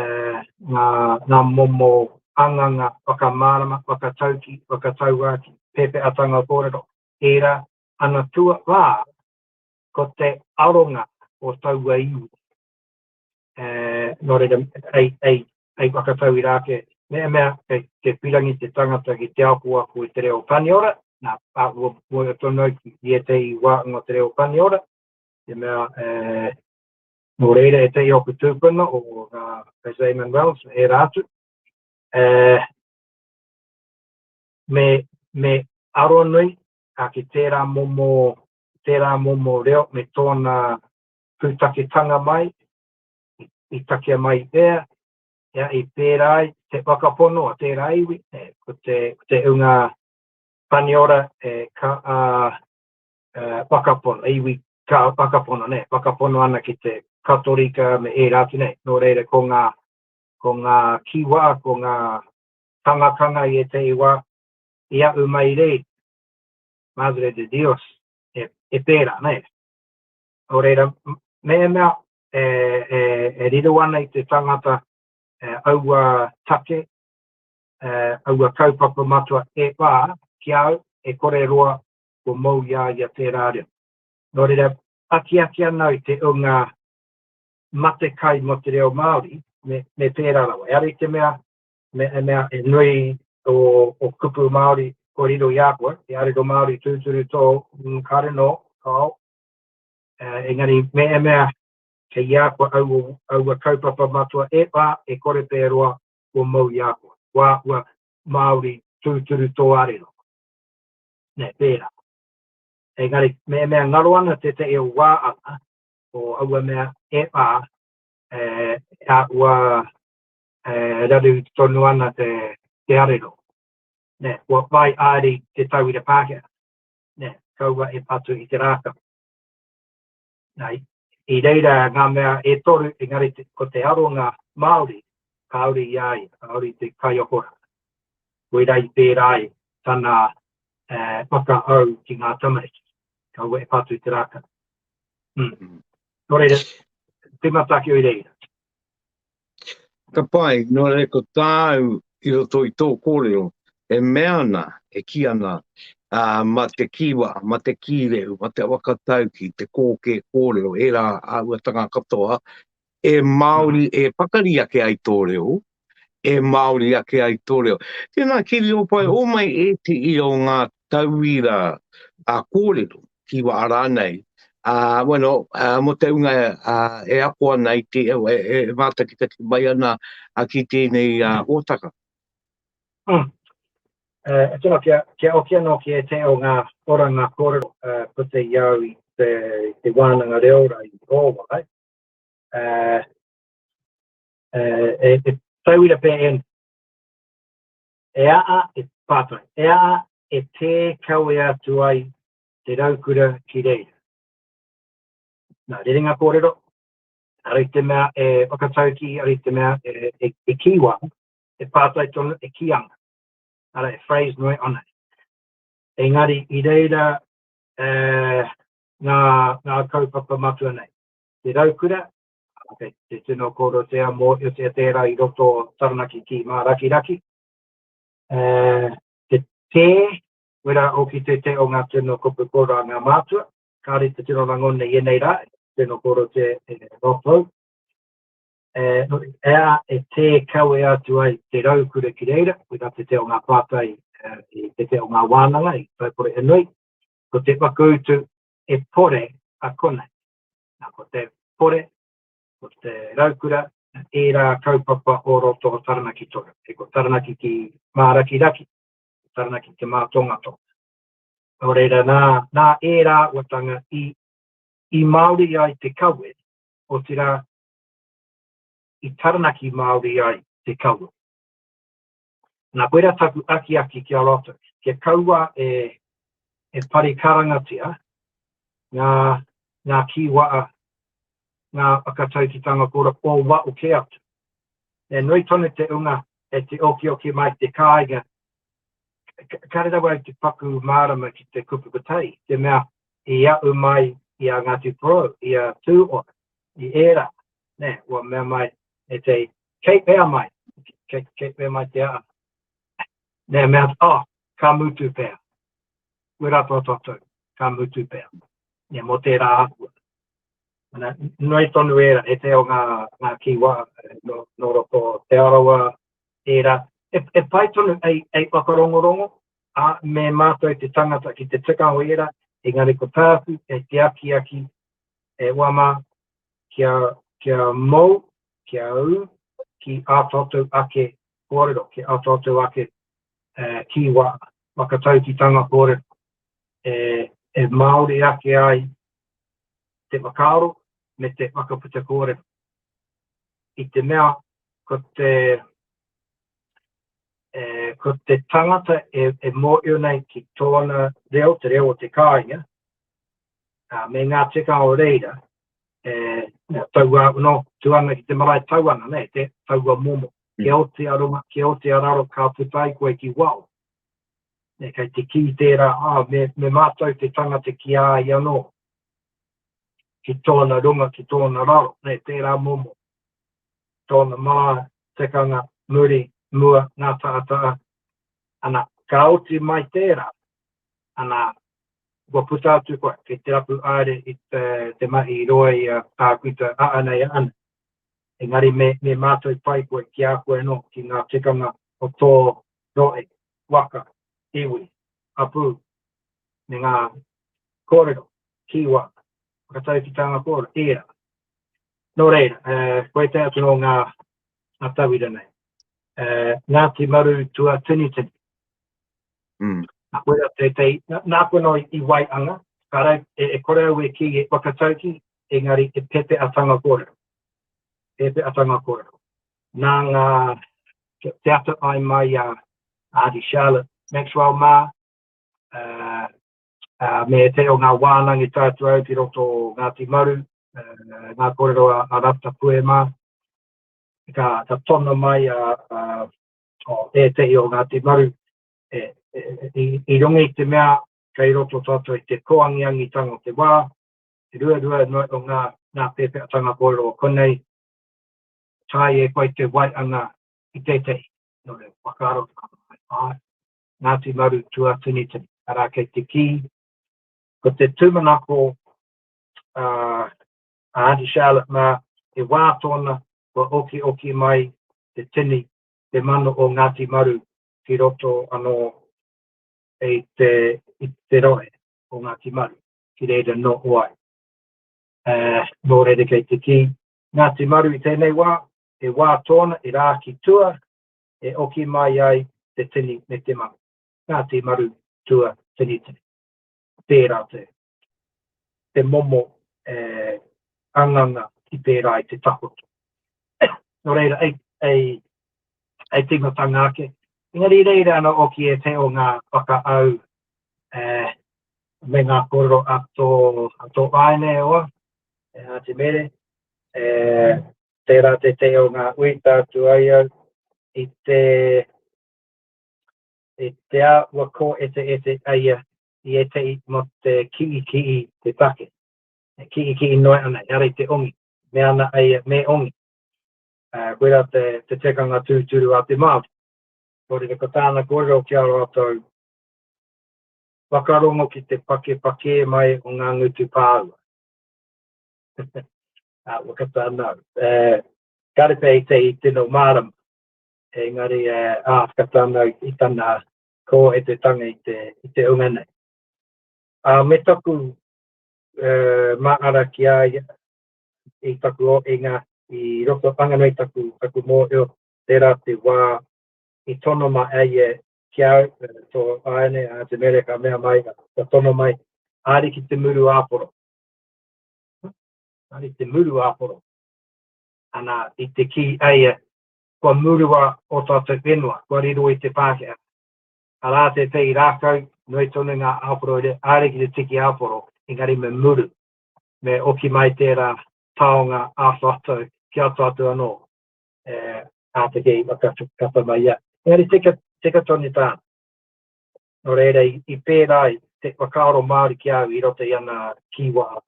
ngā, ngā momo anganga whakamārama, whakatauki, whakatauāki, pēpeatanga kōrero, ērā, ana tuawhā, ko te aronga o taua iwi. E, nō reira, ei, ei, ei whakatauira ake, mehemea kei te pirangi te tangata ki te akoako i te reo Paniora, nā, a, ua mōhio tonu au ki ētehi wāhanga o te reo Paniora, te mea, e, nō reira ētehi o aku tūpuna, o ngā Jose Manuels, ērā atu, e, me, me aronui a ki tērā momo, tērā momo reo me tōna pūtaketanga mai, i, i takea mai i whea, ia, i pērā ai te whakapono a tērā iwi, e, ko te, ko te unga Paniora e ka a, e, whakapono, iwi ka whakapono, ne, whakapono ana ki te Katorika me ērā atu nei. Nō reira, ko ngā, ko ngā kiwa, ko ngā kangakanga i ētehi wā, i aʻu mai rei, Madre de Dios, e, e pērā, ne? Nō reira, mehemea e, e, e riro ana i te tangata e, aua take, e, aua kaupapa matua e whā, ki a au, e kore roa kua mou i a ia tērā reo. Nō reira, akiaki ana au i te unga mate kai mō te reo Māori, me, me pērā rawa. Ehara i te mea, me, e mea e nui o, o kupu Māori kua riro i a koe, he arero Māori tūturu tō, mm, kāre nō, kāo. Uh, engari, me e mea, kei i a koe aua, aua kaupapa matua e whā, e kore pē roa, kua mau i a koe. Wā, ua Māori tūturu tō arero. Nē, pērā. Engari, me e mea ngaro ana tētehi o wā ana, o aua mea e whā, e, a ua e, raru tonu ana te, te arero. Nē, kua whai āri te tauira Pākehā. Nē, kaua e patu i te rākau. Nā, i reira ngā mea e toru, engari te, ko te aronga Māori, kāore i a ia, kāore i te kaiako rā. Koirā i pērā ai tana e, whakahau ki ngā tamariki, kaua e patu i te rākau. Mm. mm. Nō reira, tīmata ake i reira. Ka pai, nō reira ko tāu i roto i tō kōrero, e mea ana, e kī ana, ā, mā te kīwaha, mā te kīrehu, mā te whakatauki, te kōkē kōrero, ērā āhuatanga katoa, e Māori, e pakari ake ai tō reo, e Māori ake ai tō reo. Tēnā, Kiriopai, homai ētehi o ngā tauira ā-kōrero, kīwaha rānei, ā, bueno, ā, mō te hunga ā, e ako ana i te, e, e mātakitaki mai ana a ki tēnei ā, hōtaka. Mm. Uh, e tino, kia, kia oki anō ki ētehi o ngā oranga kōrero uh, puta i au i te, i te wānanga reo rā i Rōwai. Uh, uh, e, e tauira pē en, e aa, e pātai, e aa e tē kawe atu ai te raukura ki reira. Nā, rerenga kōrero, ara i te mea e whakataukī, ara i te mea e, e, e kīwā, e pātai tonu, e kīanga. Ara, e phrase noe ana. Engari, i reira e, ngā, ngā kaupapa matua nei. Te raukura, okay, te tino kōrero te a mōhio te tērā i roto Taranaki ki Mārakiraki. E, te tē, wera hoki te te o ngā tino kupu kōrero a ngā mātua, kāre te tino rangona i ēnei rā, tino kōrero te e, roto. E, e, a, e tē kawe atu ai te raukura ki reira, wera te te o ngā pātai, e, i te te o ngā wānanga, i taupore e nui, ko te whakautu e pore a konei. Nā, ko te pore, ko te raukura, ērā kaupapa o roto o Taranaki tonu. E ko Taranaki ki Mārakiraki. Taranaki te mātongatonga. Nō reira, nā, nā ērā āhuatanga i, i Māori ai te kawe, otirā, i Taranaki Māori ai te kawe. Nā, koirā taku akiaki ki a rātou, kia kaua e, e parekarangatia ngā, ngā kīwaha, ngā whakataukitanga kōrero o wao kē atu. E nui tonu te unga e te okioki mai te kāinga, kāre rawa au te paku mārama ki te kupu kotahi, te mea i aʻu mai i a Ngāti Porou, i a Tūhoe, i ērā, nē, ua mea mai e te, kei pea mai, kei, kei pea mai te aa. Nē, mea, oh, ka mutu pea. Wera tō tātou, ka mutu pea. Nē, mō tērā āhua. Ana, nui tonu ērā, e te o ngā, ngā kīwā, nō, nō roto Te Arawa, ērā. E, e pai tonu ei, ei whakarongorongo, ā, me mātou te tangata ki te tika o ērā, engari ko tāku e te akiaki, e hoa mā, kia, kia mou, kia ū ki ā tātou ake kōrero, ki ā tātou ake e, kīwā, whakataukitanga kōrero, e, e Māori ake ai te whakaaro me te whakaputa kōrero. I te mea ko te, e, ko te tangata e, e mōhio nei ki tōna reo, te reo o te kāinga, ā, me ngā tikanga o reira, e, taua, no, tū ana ki te marae tau ana, ne, te, taua momo. Mm. Kia oti a runga, kia oti a raro, ka puta ai koe ki wao. Ne, kei te kī tērā, ā, me, me mātau te tangata ki a ia anō, ki tōna runga, ki tōna raro, ne, tērā momo. Tōna marae, tikanga, muri, mua, ngā taata'a. Ana, ka oti mai tērā, ana, kua puta atu koe, kei te rapu haere i te, te mahi i roa i a tākuta a anei a anei. Engari me, me mātau pai koe ki a koe anō, ki ngā tikanga o tō rohe, waka, iwi, hapū, me ngā kōrero, kīwā, whakataukitanga kōrero, ērā. Nō reira, eh, koe te atu o ngā, ngā tauira nei. Eh, Ngāti Maru Tuatinitini. Mm. Nā koira tētehi, nā koe no i waianga, ka rau, e, e kore au e kī e whakatauki, engari e pepeatanga kōrero. Pepeatanga kōrero. Nā ngā, te ata ai mai a Aunty Charlotte Maxwell mā, uh, uh, me te o ngā wānanga i tae atu au ki roto o Ngāti Maru, uh, ngā kōrero a, a Rata Pue mā, ka, ka tono mai a, a, o ētehi o Ngāti Maru, e, e, i, i runga i te mea kei roto tātou i te kōangiangitanga o te wā, te ruarua noa o ngā, ngā pēpeatanga kōrero o konei, tae e koe te waianga i tētehi, nō reira, whakaaro āe, Ngāti Maru tuatinitini, arā kei te kī, ko te tūmanako a, a Aunty Charlotte mā, he wā tōna kua okioki mai te tini, te mano o Ngāti Maru ki roto anō i te, i te rohe o Ngāti Maru, ki reira noho ai. Uh, nō reira kei te kī, Ngāti Maru i tēnei wā, he wā tōna i rā ki tua, e oki mai ai te tini me te mano. Ngāti Maru tua tini tini. Tērā te, te momo e, anganga ki pērā i te takoto. Nō reira, ei, ei, ei tīmatanga ake. Engari reira ana oki e te o ngā whakaau e, me ngā kōrero a tō, a tō āene e oa, e Āti Mere, e, tērā tētehi o ngā ui tātu ai au i te, i te āhua kōeteete a ia i ētehi mō te ki'iki'i te take. E ki'iki'i noa ana, ehara i te ongi. Mea ana a ia, me ongi. Uh, koirā te, te tikanga tūturu a te Māori. Nō reira, ko tāna kōrero ki a rātou, whakarongo ki te pakepakē mai o ngā ngutu pāua. uh, whakata nau. Uh, kāre pea i te i tino mārama, engari uh, ā, whakata nau i tana kōetetanga i te, i te unga nei. Uh, me taku uh, maara ki a ia, i taku ohinga, i roto anganui taku, taku mōhio, tērā te wā i tono mai a ia. Ki au, tō āianei, a Te Mere ka mea mai, ka tono mai, haere ki te muru āporo. Haere ki te muru āporo. Ana, i te kī aia, kua murua o tātou whenua, kua riro i te Pākehā. Arā tētehi rākau, nui tonu ngā āporo, haere ki te tiki āporo, engari me muru, me oki mai tērā taonga a tātou, ki a tātou anō. E, āteke i whakakata mai ia. Engari tika, tika tonu tāna. Nō reira, i, i pērā i te whakaaro Māori ki a au i roto i ana kīwaha,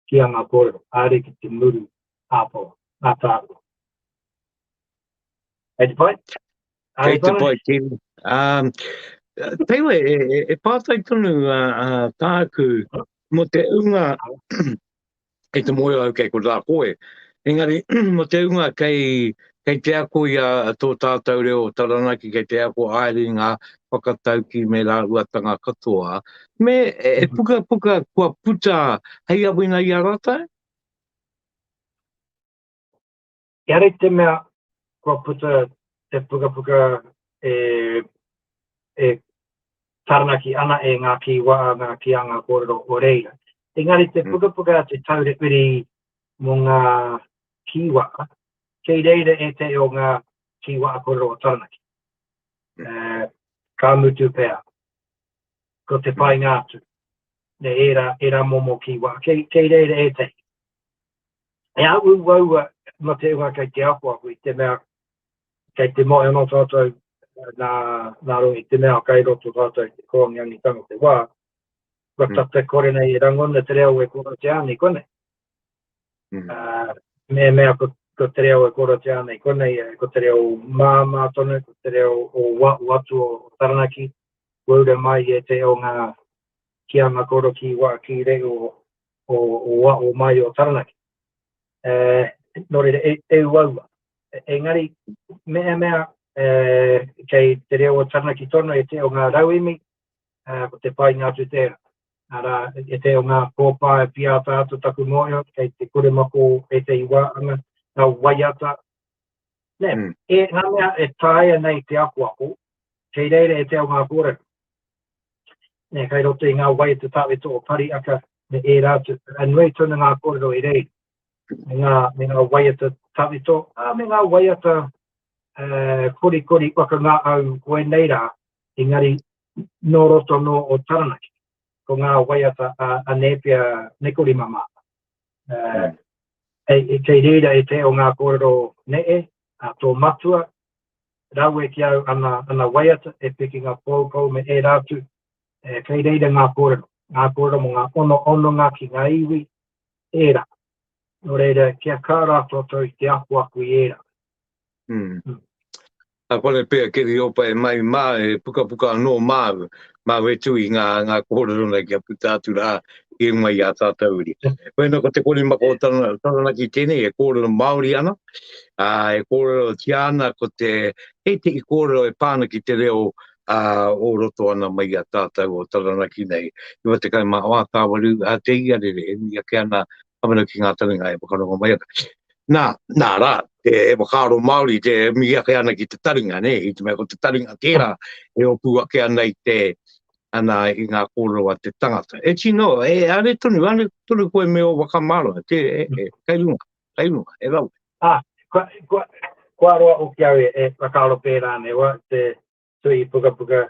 ki ana kōrero, haere ki te muru āporo, ngā tāua. Kei te pai? Kei te pai, Keri. Um, Teiwe, e, e, e pātai tonu uh, tāku mō te unga kei te mōhio au kei konā koe. Engari, mō te unga kei, kei te ako i a tō tātou reo o Taranaki, kei te ako haere i ngā whakataukī me rāhuatanga katoa, me e mhm. pukapuka kua puta hei awina i a rātou? Ehara i te mea kua puta te pukapuka e, e Taranaki ana e ngā kīwaa, ngā kīanga kōrero o reira. Engari te mm. pukapuka a te Taura Whiri mō ngā kīwaa, kei reira ētahi o ngā kīwaa kōrero o Taranaki. Mm. Uh, ka mutu pea, ko te painga atu, me ērā, ērā momo kīwaa, kei, kei reira ētahi. E a uaua ma te hunga kei te akoako i te mea kei te moe anō tātou nā, nā runga i te mea kei roto tātou i te kōangiangitanga o te wā, kua mm. tata kore nei e rangona te reo e kōrotia ana i konei. Mm. Uh, me mea ko, ko te reo e kōrotia ana i konei, eh, ko te reo māmā tonu, ko te reo o wa, o atu o Taranaki, kua ura mai e te o ngā ki ana koro ki wā ki reo o, o, o wa o mai o Taranaki. E, nō reira, e, e uaua. Engari, mehemea e, kei te reo o Taranaki tonu e te o ngā rauemi, e, ko te painga atu tērā. Arā, e te o ngā kōpā e piata atu taku mōhio, kei te koremako e te iwa ana, ngā waiata. Nē, mm. e, ngā mea e taea nei te akoako, kei reira e te o ngā kōrero. Nē, kei roto i ngā waiata tāwhito o Pariaka me ērā atu, a nui tonu ngā kōrero i reira. Me ngā, me ngā waiata tawhito, ā, me ngā waiata uh, korikori whakangāau o ēnei rā, engari nō roto nō o Taranaki. Ko ngā waiata a, a Nēpia Nikorima mā. Uh, e, e, kei reira e te o ngā kōrero nee, a tō matua, rawe ki au ana, ana waiata, e pikinga poupou me ērā atu, e, kei reira ngā kōrero, ngā kōrero mō ngā ono ononga ki ngā iwi, ērā. Nō reira, kia kā rā tātou i te akoako i ērā. Mm. Mm. A kore pea Keriopa e mai mā, e pukapuka anō māu, māu e tui ngā, ngā kōrero nei kia puta atu rā i runga i a tātou uri. Wena ko te korimako o Taranaki tēnei e kōrero Māori ana, ā, e kōrerotia ana ko te, ētehi kōrero e pā ana ki te reo ā, o roto ana mai i a tātou o Taranaki nei. 94 tāwaru a te iarere e nui ake ana Kawenau ki ngā taringa e whakarongo mai ana. Nā, nā rā, te whakaaro Māori te mihi ake ana ki te taringa, nē, i te mea ko te taringa tērā e opu ake ana i te, ana i ngā kōrero a te tangata. E tino, e are tonu, are tonu koe me o whakamārama, te, e, e, kei runga, kei runga, e rawe. Ah, kua, kua, kua roa hoki au e, e whakaaro pērā nei, wa, te tuhi pukapuka,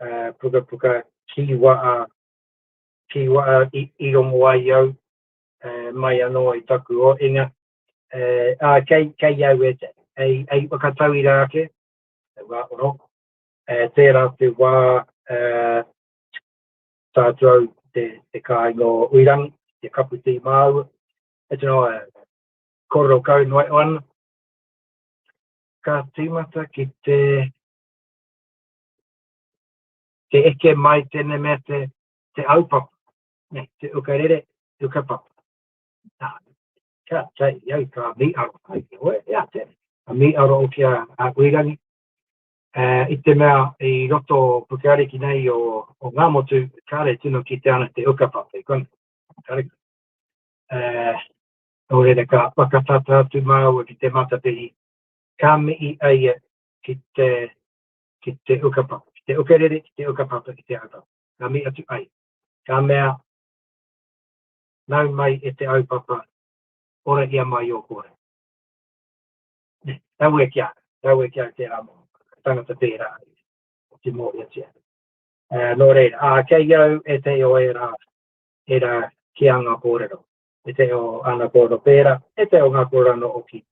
uh, pukapuka ki waa, ki waa i, i rongo ai au, uh, mai anō i taku ohinga, uh, ā, kei, kei au e, ei, ei whakatauira ake, te wā oro, uh, tērā te wā, uh, tā atu au te, te kāinga o Uirangi, te kapu tī māua, e tino, uh, kōrero kau noa iho ana, ka tīmata ki te te eke mai tēnei mea te, te aupapa, ne, te ukarere, te ukapapa. Nā, ka te, iau, ka mīaro, ai, oe, ea, te, ka mīaro o ki a, a Uirangi. Uh, i te mea i roto Puke Ariki nei o, o Ngāmotu, kāre tino ki te ana te ukapapa i konei. Kāre. Uh, nō reira ka whakatata atu māua ki te matapihi, ka mihi a ia ki te, ki te ukapapa, ki Te ukerere, ki te ukapapa, ki te aupapa. Ka mihi atu ai. Ka mea, nau mai e te aupapa, ora ia mai ō kōrero. Nē, rawe ki a au, rawe ki a au tērā momo tangata pērā i te mōhiotia. Nō reira, ā, kei au ētahi o ērā, ērā kīanga kōrero, ētahi o ana kōrero pērā, ētahi o ngā kōrero anō hoki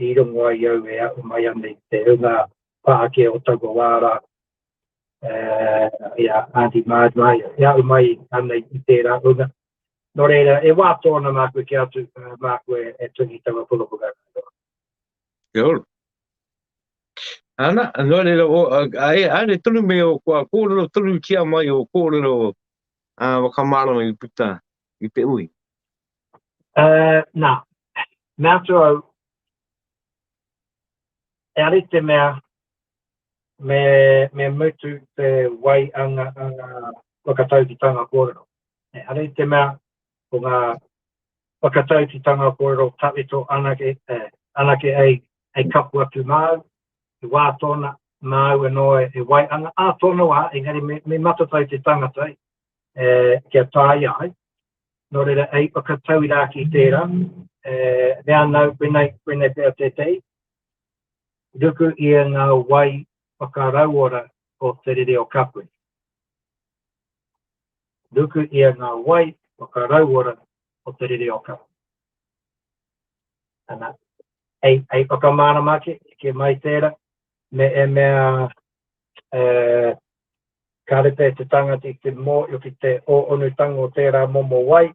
i rongo ai au e ahu mai ana i te hunga pākē o taua wā rā, i a Aunty Marge mā, e ahu mai ana i tērā hunga. Nō reira, e wā tōna māku ki atu, māku e tuhi taua pukapuka. Kia ora. Ana, nō reira, o, ai, haere tonu me o kua kōrero tonutia mai o kōrero uh, whakamārama i puta i te ui. Uh, nā, mea atu au, e ari te mea, me, me mutu te wai anga, anga whakataukitanga kōrero. E ara i te mea, ko ngā whakataukitanga kōrero tawhito anake, eh, anake ei, ei kapu atu māu, he wā tōna, māu anō e, e waihanga, ā tōna wā, engari me, me matatau te tangata e, kia taea ai. Nō reira, ei whakatauira ki tērā, e, mea nau, koinei, koinei pea tētehi, ruku ia ngā wai whakarauora o te rere o Kapuni. Ruku ia ngā wai whakarauora o te rere o Kapuni. Ana, hei, hei whakamārama ake, eke mai tērā, me e mea e, ka rite te tangata i te mōhio ki te ōonutanga o tērā momo wai,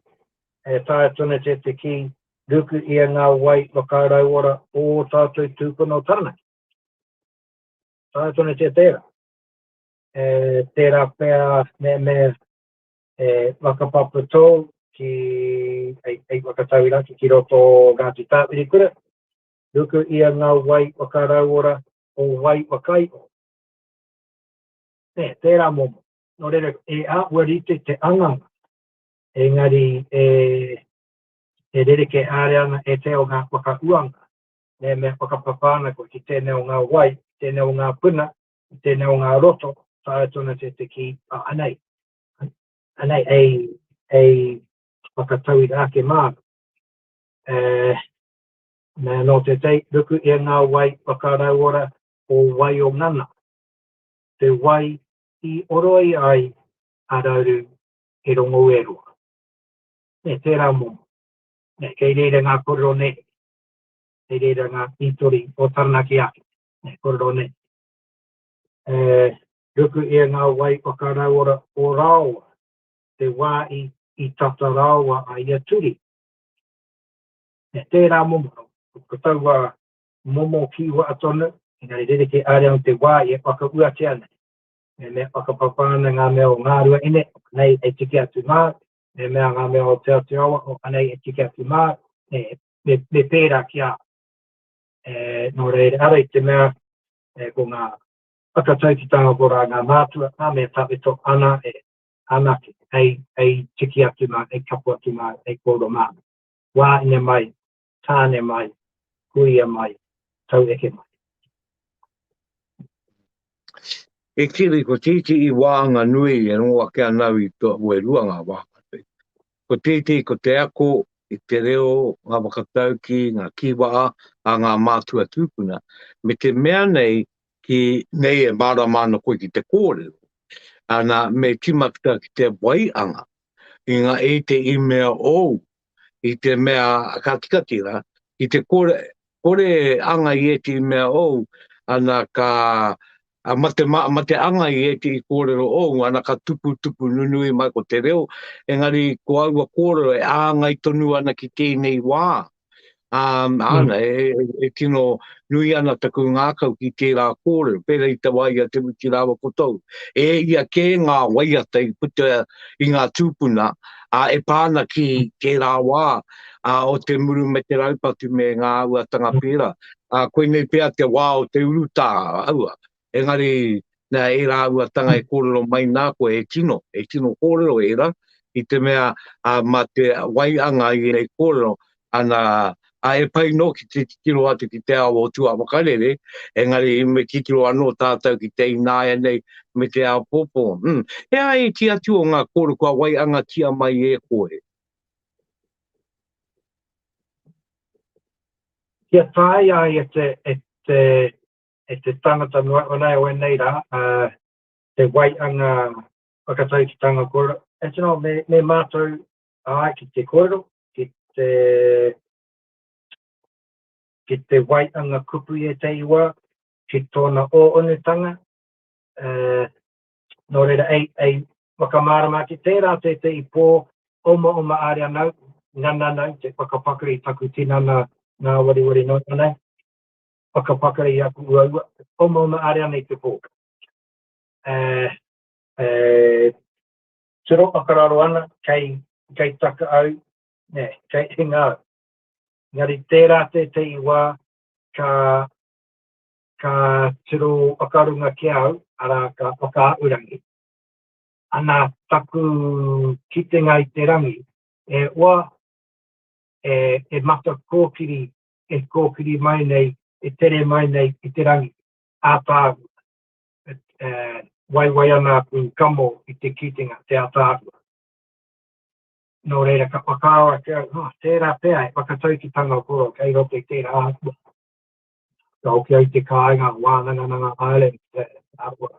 e taea tonu te te kī, ruku ia ngā wai whakarauora o ō tātou tūpuna o Taranaki. Taea tonu te tērā. E, tērā pea me me e whakapapa tōu ki, hei, hei whakatauira ake ki roto o Ngāti Tāwhirikura, ruku ia ngā wai whakarauora o wai whakairo. Nē, tērā momo. Nō reira, e āhua rite te anganga, engari e, e rerekē haere ana e te o ngā whakauanga, me mea whakapapa ana koe ki tēnei o ngā wai, tēnei o ngā puna, i tēnei o ngā roto, taea tonu te te kī, ah, anei, anei, ei, ei whakatauira ake māku. E, me anō te tei, ruku ia ngā wai whakarauora o Waiongana, te wai i oroi ai a Rauru e Rongoueroa. Me tērā momo. Me, kei reira ngā kōrero nei, kei reira ngā hītori o Taranaki ake, me kōrero nei. E, ruku ia ngā wai whakarauora o Raoa, te wā i, i tata raoa a ia turi. Me tērā momo, ko taua momo kīwaha tonu, engari rerekē ārea o te wā i e whakauatia nei. Me mea whakapapa ana ngā mea o Ngāruahine, anei e tiki atu mā, me mea ngā mea o Te Atiawa, o anei e tiki atu mā, me, me, me pērā ki a. E, nō reira, ara i te mea, e, ko ngā whakataukitanga ko rā ngā mātua, ngā mea tawhito ana e anake, hei, hei tiki atu mā, hei kapo atu mā, hei kōrero mā. Wāhine mai, tāne mai, kuia mai, taueke mai. E kiri, ko tētehi wāhanga nui e rongo ake ana au i to, e rua ngā wāhanga nui. Ko tētehi ko te ako i te reo, ngā whakataukī, ngā kīwaha a ngā mātua tūpuna, me te mea nei ki nei e mārama ana koe ki te kōrero, ana me tīmata ki te waianga i ngā ētehi mea ōu i te mea ka tika tērā, i te kore, kore anga i ētehi mea ōu, ana ka a mate, ma, mate anga i ētehi kōrero ōu, ana ka tupu, tupu nunui mai ko te reo, engari ko aua kōrero e āngai tonu ana ki tēnei wā. Um, ana, e, e, e tino nui ana taku ngākau ki tērā kōrero, pērā i te wā i a Te Whiti rāua ko Tou. E ia kē ngā waiata i puta i ngā tūpuna, ā, e pā ana ki tērā wā ā, o te muru me te raupatu me ngā āhuatanga pērā. Ā, koinei pea te wā o te urutā, aua. Engari, nā ērā āhuatanga e kōrero mai nā koe, e tino, e tino kōrero ērā, i te mea, ā, mā te waianga i ēnei kōrero, ana, Ā, e pai nō ki te titiro atu ki te ao o tuawhakarere, engari me titiro anō tātou ki te ināianei me te āpōpō. Hmm. He aha ēti atu o ngā kōrero kua waiangatia mai e koe? Kia taea ai e te, e te, e te tangata noa iho nei o ēnei rā, uh, te waianga whakataukitanga kōrero, e tino, me, me mātou ai ki te kōrero, ki te, ki te waianga kupu i ētahi wā, ki tōna ōonutanga, uh, nō reira, ei, ei whakamārama ake, tērā tētehi pō, omaoma āre ana au, ngana ana au te whakapakari i taku tinana ngāwariwari noa iho nei, whakapakari i aku uaua, omaoma āre ana i te pō. Uh, uh, tiro whakararo ana, kei, kei taka au, ne, kei hinga au. Engari tērā tētehi wā ka, ka tiro whakarunga ki au, arā ka whakaaurangi. Ana taku kitenga i te rangi, e oa, e, e mata kōkiri, e kōkiri mai nei, e tere mai nei i te rangi, ātaahua. E, waiwai ana aku kamo i te kitenga, te ātaahua. Nō reira, ka whakaaro ake au, oh, tērā pea e whakataukitanga koro kei roto i tērā āhua. Ka hoki au i te kāinga, wānangananga haere, te āhua.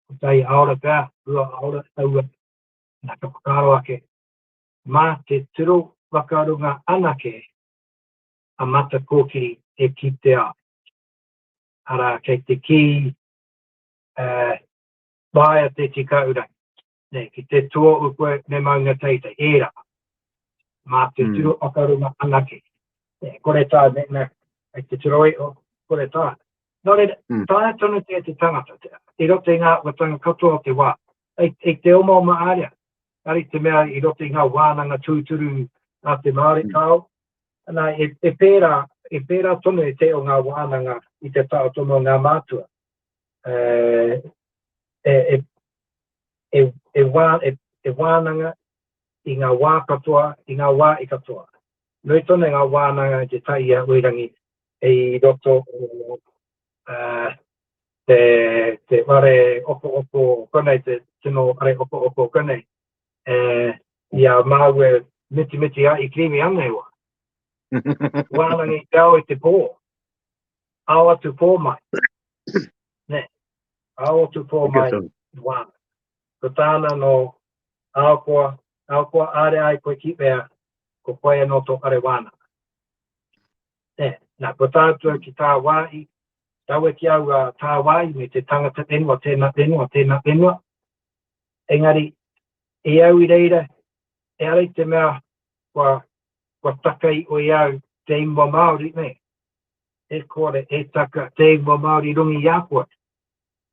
Kotahi haora pea, rua haora, taua, nā ka whakaaro ake, mā te tiro whakarunga anake a Mata Kōkiri e kitea ai. Arā, kei te kī, uh, wāia te tika urangi. Nē, ki te tuohu koe me maunga teitei, ērā. Mā te mm. tiro whakarunga anake. Nē, kore tā, me, me, hei te tiro iho, kore tā. Nō reira, mm. taea tonu te te tangata, te, i roto i ngā watanga katoa o te wā. Ei, ei te omaoma ārea, ari te mea i roto i ngā wānanga tūturu a te Māori mm. kāo. Nā, e, e pērā, e pērā tonu e te o ngā wānanga i te taha tonu o ngā mātua. E, e, e, e, e, wā, e, e wānanga i ngā wā katoa, i ngā wā i katoa. Nui tonu ngā wānanga i te tai i a Uirangi i roto o uh, te, te whare oko oko konei, te tino whare oko oko konei. E, i a māu e mitimiti a i kirimi ana e wā. Wānanga i te ao i te pō. Ao atu pō mai. Nē. Ao atu pō mai, wānanga. Ko tāna nō, ahakoa, ahakoa āre ai koe ki whea, ko koe anō tō whare wānanga. Nē, nā, ko tātou ki tāwāhi, rawe ki au a tāwāhi me te tangata whenua, tēnā whenua, tēnā whenua. Engari, i au i reira, ehara i te mea kua, kua taka i oi au te ingoa Māori, nē. E kore e taka te ingoa Māori i runga i a koe.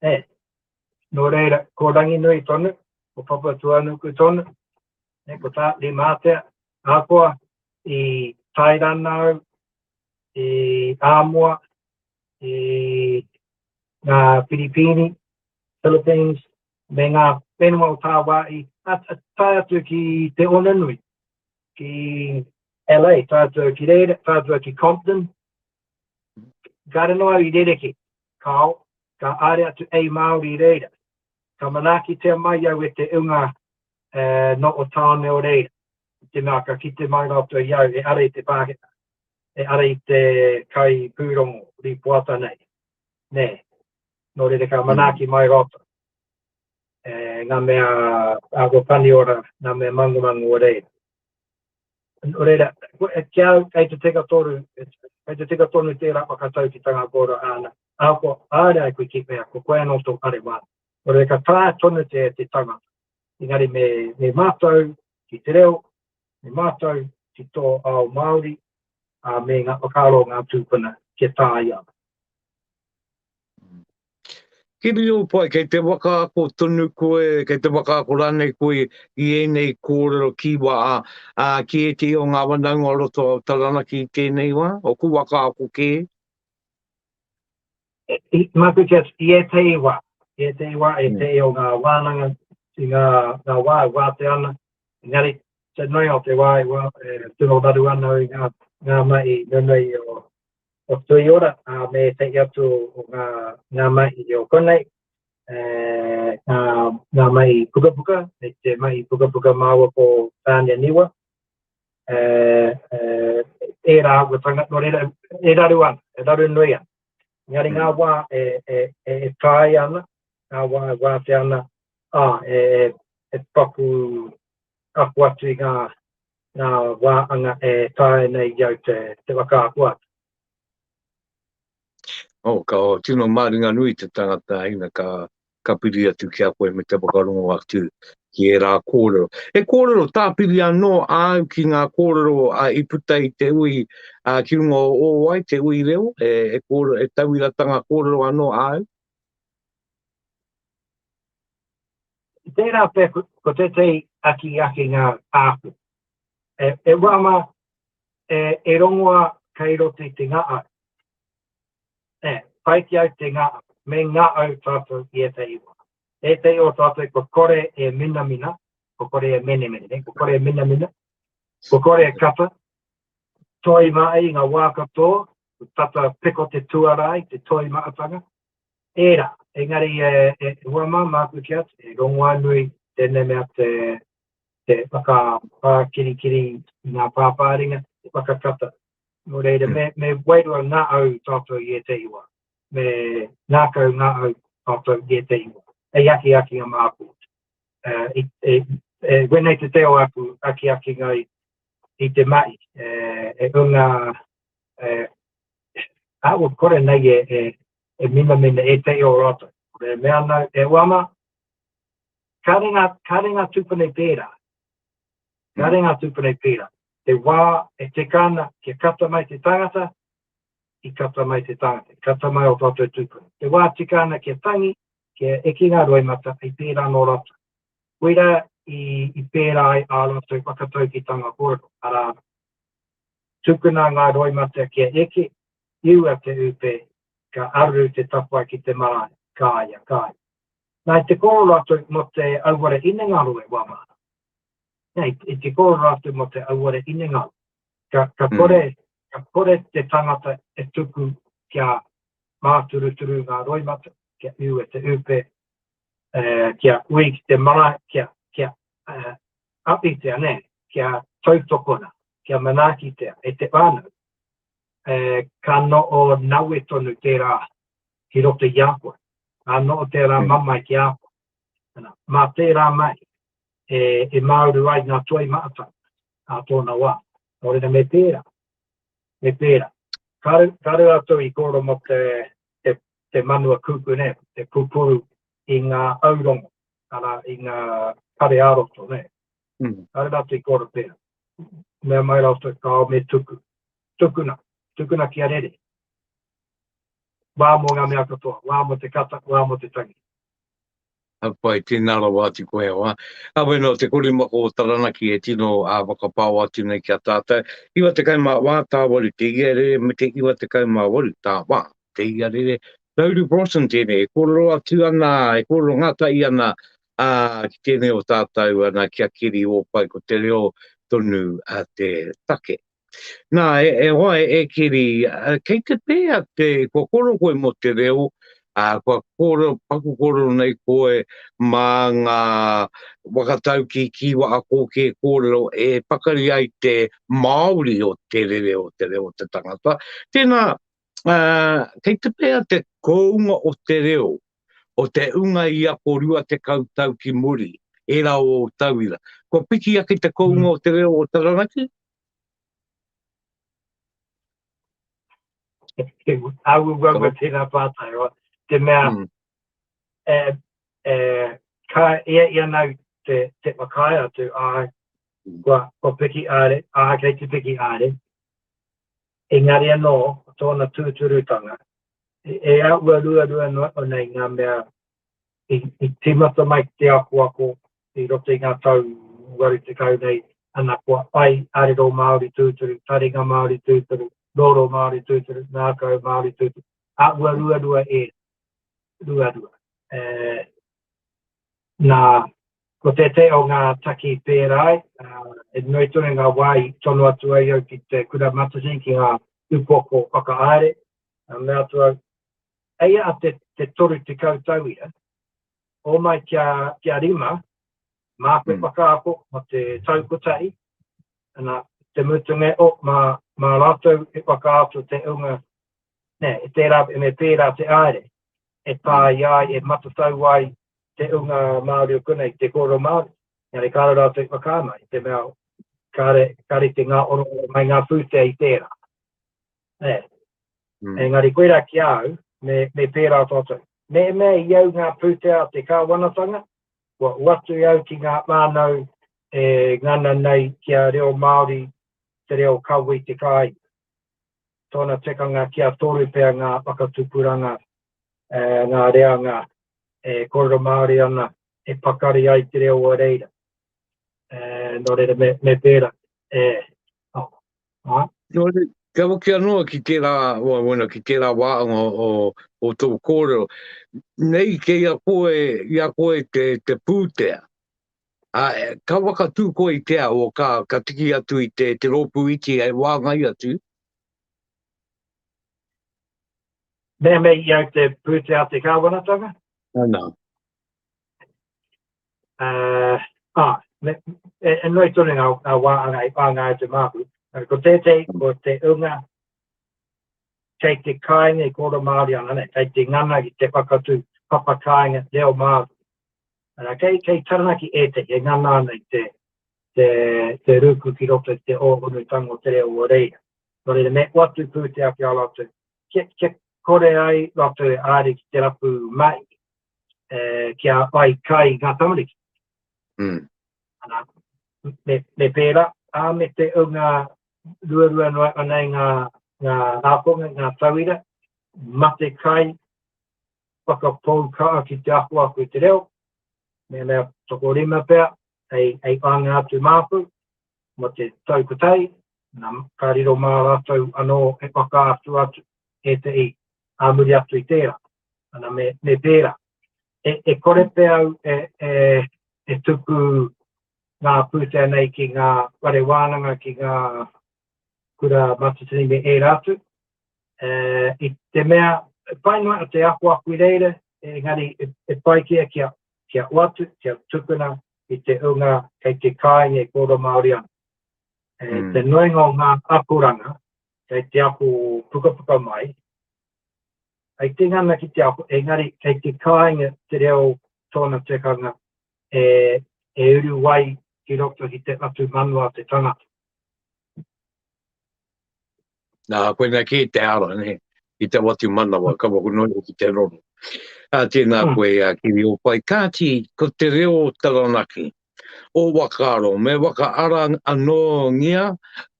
Nē. Nō reira, ko Ranginui tonu, ko Papatūānuku tonu, nē, ko Tāwhirimātea, ahakoa i Tairana au, i Āmoa, i ngā Piripīni, Philippines, me ngā whenua o tāwāhi, tae atu ki Te Onenui, ki LA, tae atu ki reira, tae atu ki Compton. Kāre noa au i rerekē, kāo, ka āre atu ei Māori i reira. Ka manaakitia mai au e te unga eh, no o tāone o reira. I te mea ka kite mai rātou i au e ara i te Pākehā, e ara i te kai pūrongo rīpoata nei. Nē, nō reira ka manaaki mai rātou. E, ngā mea āhua paniora, ngā mea mangomango o reira. Nō reira, ki au, kei te tika toru, kei te tika tonu tērā whakataukitanga kōrero āna, ahakoa āre ai koe ki whea, ko koe anō tō whare wānanga. Nō reira, ka taea tonu te, te tangata. Engari me, me mātau ki te reo, me mātau ki tō ao Māori, ā, me ngā whakaaro o ngā tūpuna kia taea. Kiriopai, kei te whakaako tonu koe, kei te whakaako rānei koe i ēnei kōrero ki wā, ā, ki ētehi o ngā whanaunga o roto o Taranaki i tēnei wā, o ku whakaako kē? Māku kia, i ētehi wā, i ētehi wā, ētehi o ngā wānanga, i ngā, ngā wā e wātea ana, engari, te nui o te wā, e wā, e tino raru ana i ngā, Ngā mahi nunui o, o Tuiora, ā, me ētahi atu o ngā, ngā mahi o konei, e, ngā, ngā mahi pukapuka, me te mahi pukapuka māua ko Tāne Niwa, e, e, ērā āhuatanga, nō reira, e raru ana, e raru nui ana. Engari ngā wā e, e, e, e taea ana, ngā wā e wātea ana, ā, e, e, e paku ako atu i ngā, ngā wāanga e taea nei i au te, te whakaako atu. Oh, ka tino māringanui te tangata ina ka, ka piri atu ki a koe me te whakarongo atu ki ērā kōrero. He kōrero tāpiri anō āu ki ngā kōrero a, i puta i te ui a, ki runga o ō ai, te ui reo, e, e, kōrero, e tauiratanga kōrero anō āu? Tērā pea ko, ko tētehi akiakinga āku. E, e wama, e, e rongoa kei roto i te ngā-au. E, pai ki au te ngā-au, me ngā-au tātou i ētahi wā. Ētahi o tātou kua kore e minamina, kua kore e menemene, ne? kua kore e minamina, kua kore e kata, toi mai i ngā wā katoa, tata peko te tuarā i te toi maatanga, Ērā, engari e, e, e hoa mā, māku ki atu, e rongoā nui tēnei mea te, te whakapākirikiri i ngā pāpāringa, te whakakata. Nō reira, me, me wairua ngā au tātou i ētahi wā, me ngākau ngā au tātou i ētahi wā. Hei akiakinga māku. Uh, i, e, e, wēnei te teo aku akiakinga i, i te mahi, e, e unga, e, āua kore nei e, e, e minamina ētahi o rātou. E mea ana, e uama, kāre ngā, kāre ngā tūpuna i pērā. Kāre ngā tūpuna i pērā. Te wā e tika ana kia kata mai te tangata, i kata mai te tangata, i kata mai o tātou tūpuna. Te wā tika ana kia tangi, kia eke ngā roimata, i pērā nō rātou. Koirā i, i pērā ai ā rātou whakataukitanga kōrero, arā, tukuna ngā roimata kia eke, iua te upe, ka aru te tapae ki te marae, kāia, kāia. Nā, i te kōrero rātou mō te auare inengaro e wama. Nā, i, i te kōrero rātou mō te auare inengaro. Ka, ka kore, ka kore te tangata e tuku kia māturuturu ngā roimata, kia iua te upe, e, kia ui ki te marae, kia, kia e, apitea, nē, kia tautokona, kia manaakitea e te whānau. E, ka noho nawe tonu tērā ki roto i a koe. Ka noho tērā mamae ki a koe. Ana, mā tērā mahi e, e māuru ai ngā toi mātau ā tōna wā. Nō reira me pērā, me pērā. Kāre, kāre rātou i kōrero mō te, te, te manua kuku, nē, te pupuru i ngā aurongo, arā, i ngā kare ā-roto, nē. Kāre rātou i kōrero pērā. Mea mai rātou, kāo me tuku. Tukuna, tukuna kia rere. Wā mō ngā mea katoa, wā mō te kata, wā mō te tangi. Ka pai, tēnā rawa atu koe e hoa. Heoi anō, te korimako o Taranaki e tino whakapao atu nei ki a tātou. 94 tāwaru te iarere me te 98 tāwā te iarere. Rauru Broughton tēnei e kōrero atu ana, e kōrero ngātahi ana ki tēnei o tātou ana ki a Keri Ōpai ko te reo tonu te take. Nā, e, e hoa, e, e Keri, kei te pēhea te, kua kōrero koe mō te reo, ā, kua kōrero, paku kōrero nei koe mā ngā whakataukī, kīwaha kōkē kōrero e pakari ai te Māori o te rere o te reo o te tangata. Tēnā, ā, kei te pēhea te kounga o te reo o te unga i ako 20 tau ki muri, ērā o ō tauira. Kua piki ake te kounga o te reo o Taranaki? Āuauaua tēnā pātai, o, te mea, mm. e, e, ka ia ia nau te, te whakaae atu, āe, mm. kua, kua piki āre, āe, kei te piki āre, engari anō, tōna tūturutanga, e āhua ruarua noa nei ngā mea i, i tīmata mai ki te akoako i roto i ngā tau 80 nei, ana kua ai arero Māori tūturu, taringa Māori tūturu, roro Māori tūturu, ngākau Māori tūturu. Āhua ruarua e, ruarua. E, nā, Ko tētehi o ngā taki pērā ai, e nui tonu ngā wā i tono atu ai au ki te Kura Matatini, ki ngā upoko whakahaere, mea atu au, eia a te, te 30 tauira, homai kia, kia rima, māku e whakaako mō te tau kotahi, ana, te mutunga o, mā, mā rātou e whakaako te unga, nē, e tērā, me pērā te aere, e taea ai, e matatau ai te unga Māori o konei, te kōrero Māori. Engari kāre rātou i whakaae mai, i te mea kāre, kāre te ngā orooro mai ngā pūtea i tērā. Nē. Mm. Engari koirā ki a au, me, me pērā tātou. Me mea i au ngā pūtea a te kāwanatanga, kua oatu i au ki ngā whānau e ngana nei kia reo Māori te reo kawe i te kāinga. Tōna tikanga kia toru pea ngā whakatupuranga, e, ngā reanga e kōrero Māori ana, e pakari ai te reo o reira. E, nō reira, me, me pērā. E, oh, ah. Nō reira, kia hoki anō ki tērā, wa, bueno, ki tērā wāhanga o, o tō kōrero. Nei kei a koe, i a koe te, te pūtea. A, ka whakatū koe i te ao, ka, ka tiki atu i te, te rōpū iti hei wāngai atu. Mea mei i au te pūtea a te kāwanatanga? Ana. Uh, ah, me, e, e nui tonu ngā, ngā wāhanga i whāngai atu māku. Ko tētehi, ko te unga kei te kāinga i kōrero Māori ana, ne? Kei te ngana ki te whakatū papa kāinga reo Māori. Ana, kei, kei Taranaki ētehi e ngana ana i te, te, te rūku ki roto i te ōhonutanga o te reo o reira. Nō reira, me oatu pūtea ki a rātou, kia, kia kore ai rātou e āri ki te rapu mahi, e, kia ai kai ngā tamariki. Mm. Ana, me, me pērā, ā, me te unga ruarua noa anei ngā, ngā ākonga, ngā tauira, mate kai, whakapou kaha ki te akoako i te reo, me mea tokorima pea, hei, hei whānga atu māku, mō te tau kotahi, nā, ka riro mā rātou anō e whakaatu atu ētehi ā muri atu i tērā. Ana, me, me pērā. E, e kore pea au e, e, e tuku ngā pūtea nei ki ngā whare wānanga, ki ngā kura matatini me ērā atu. E, I te mea, pai noa te akoako i reira, engari e, e pai kia, kia, kia oatu, kia tukuna i te unga kei te kāinga e kōrero Māori ana. E, mm. Te nuinga o ngā akoranga kei te ako pukapuka mai, hei te ngana ki te ako, engari kei te kāinga te reo tōna tikanga e, e uru ai ki roto ki te atu manawa te tangata. Nā, koinā kē te ara, nē, i te watu manawa, kaua ko noa ki te roro. Ā, tēnā mm. koe, a Kiri Ōpai. Kāti, ko te reo Taranaki, o whakaaro, me whakaara anō ngia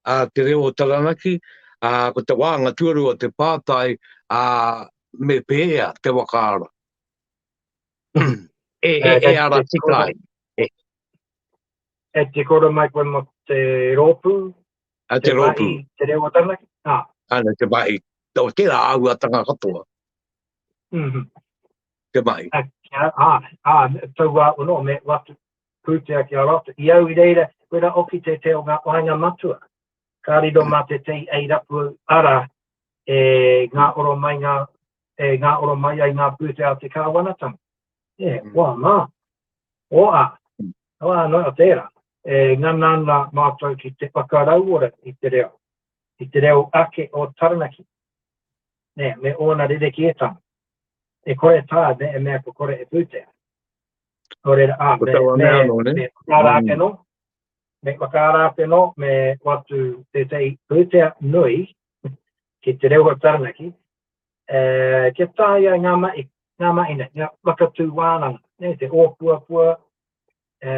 a te reo o Taranaki, ā, ko te wāhanga tuarua o te pātai, ā, me pēhea te whakaara? e, e, e ara tika ai. E. E te koro mai koe mo te rōpū, A te rōpū. Te reo o Taranaki? Ah. Ana, te mahi. O tērā āhuatanga katoa. Mm -hmm. Te mahi. A, kia, a, a, taua ono, me watu pūtea ki a rātou. I au i reira, koira oki te te o ngā wāinga matua. Ka riro mā te tei ei rapu ara e ngā oro mai ngā, e ngā oro mai ai ngā pūtea a te kāwanatanga. E, mm. wā mā. O a, o a noa tērā. E ngana ana mātou ki te whakarauora i te reo, i te reo ake o Taranaki, nē, me ōna rerekētanga. E kore tā, me e mea ko kore e pūtea. Nō reira, ā, me, me, me whakaara ake nō, me whakaara ake nō, me watu tētehi pūtea nui ki te reo o Taranaki, e, kia taea ai ngā mahi, ngā mahi nei, ngā whakatū wānanga, nē, te ōpuapua, e,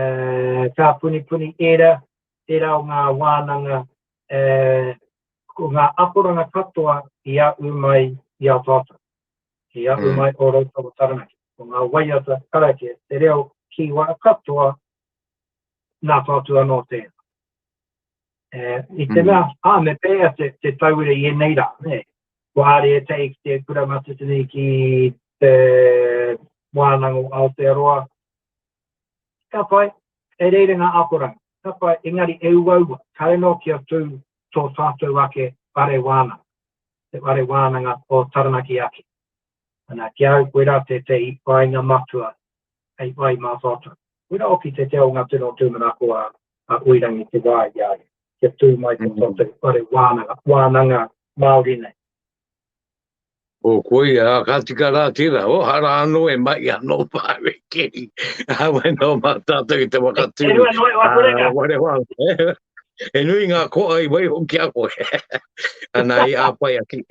kāpunipuni ērā, tērā o ngā wānanga, e, ko ngā akoranga katoa i ahu mai i a tātou, i ahu mm. mai o roto o Taranaki. Ko ngā waiata, karakia, te reo kīwā katoa, nā tātou anō tēnā. E, I te mm. mea, ā, me pēhea te, te tauira i ēnei rā, ne? Kua haere ētahi ki te kura matatini ki te wānanga o Aotearoa. Ka pai. Kei reira ngā akoranga. Ka pai, engari e uaua, kāre nō kia tū tō tātou ake whare wānanga, te whare wānanga o Taranaki ake. Ana, ki a au, koirā tētehi whāinga matua hei whai mā tātou. Koirā hoki te te o ngā tino tūmanako a, a Uirangi te wā i a ia, kia tū mai tō tātou whare wānanga, wānanga Māori nei. O koia, ka tika rā tērā, o hara anō e mai anō pāwe keri. A wai nō mā tātou i te whakatū. E rua noa, wa korenga. Ware wā. E nui ngā koa i waiho ki a koe. Ana i āpai aki.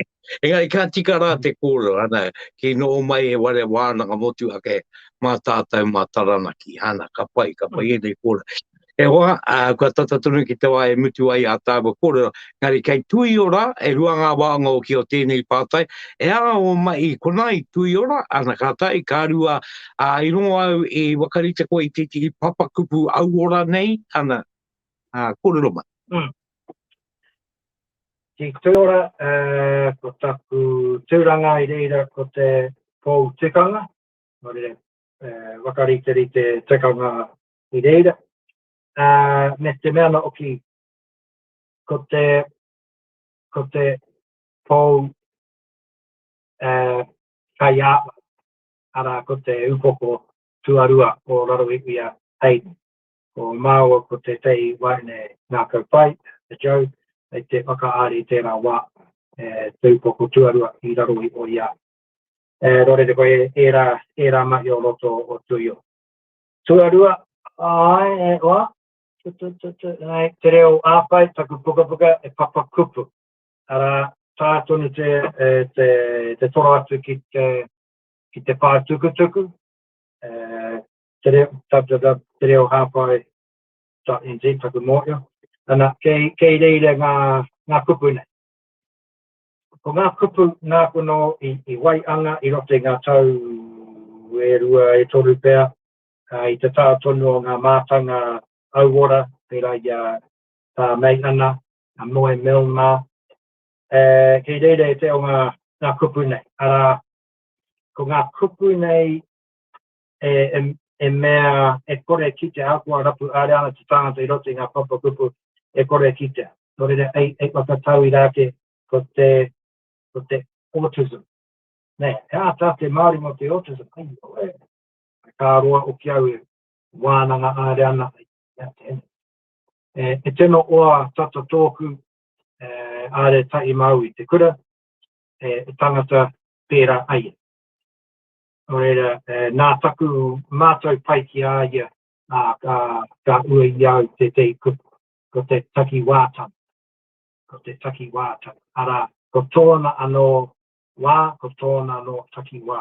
Engari ka tika rā te kōrero, ana, ki noho mai he ware wānanga motu ake mā tātou mā Taranaki. Ana, ka pai, ka pai ēnei kōrero. E hoa, ā, kua tata tonu ki te wā e mutu ai ā tāua kōrero, engari kei Tuiora, e rua ngā wāanga hoki o tēnei pātai, e ara ō mahi i konā i Tuiora, ana ka tahi, ka rua, ā, i rongo au i whakarite koe i tētehi papakupu auora nei, ana, ā, kōrero mai. Mm. Ki Tuiora, ko taku tūranga i reira ko te pou tikanga, nō reira, whakariterite tikanga i reira, ā, me te mea anō hoki, ko te, ko te pou ā, kaiāwha, arā, ko te upoko tuarua o raro i a Hayden. Ko māua ko tētehi wahine ngākau pai, a Jo, hei te whakaari i tērā wā, e, te upoko tuarua i raro i o ia. E, nō reira ko ērā, ērā mahi o roto o Tuio. Tuarua, āe, e hoa, tu, tu, tu, tu, nei, te reo āwhai, taku pukapuka, e papa kupu. Arā, taea tonu te, e, te, te toro atu ki te, ki te pae tukutuku, e, te reo, www, te reo hāpai .nz, taku mōhio. Ana, kei, kei reira ngā, ngā kupu nei. Ko ngā kupu nāku nō i, i waianga i roto i ngā tau e rua, e toru pea, i te taha tonu o ngā mātanga auora, pērā i a Tā Meihana, a Moe Milne mā, e, kei reira e te o ngā, ngā kupu nei. Arā, ko ngā kupu nei e, e, e mea e kore kitea, ahakoa rapu haere ana te tangata i roto i ngā papakupu, e kore kitea. Nō reira, ei, ei whakatauira ake ko te, ko te autism. Nē, he aha tā te Māori mō te autism? Ai, oe, ka roa oki au e wānanga haere ana. Ia, tēnei. E, e tino oa tata tōku, e, āre tahi māu i te kura, e, e tangata pērā ai. Nō reira, e, nā taku mātau pai ki a ia, ā, ka, ka ua i au tētehi kupu, ko te takiwātanga. Ko te takiwātanga. Arā, ko tōna anō wā, ko tōna anō takiwā.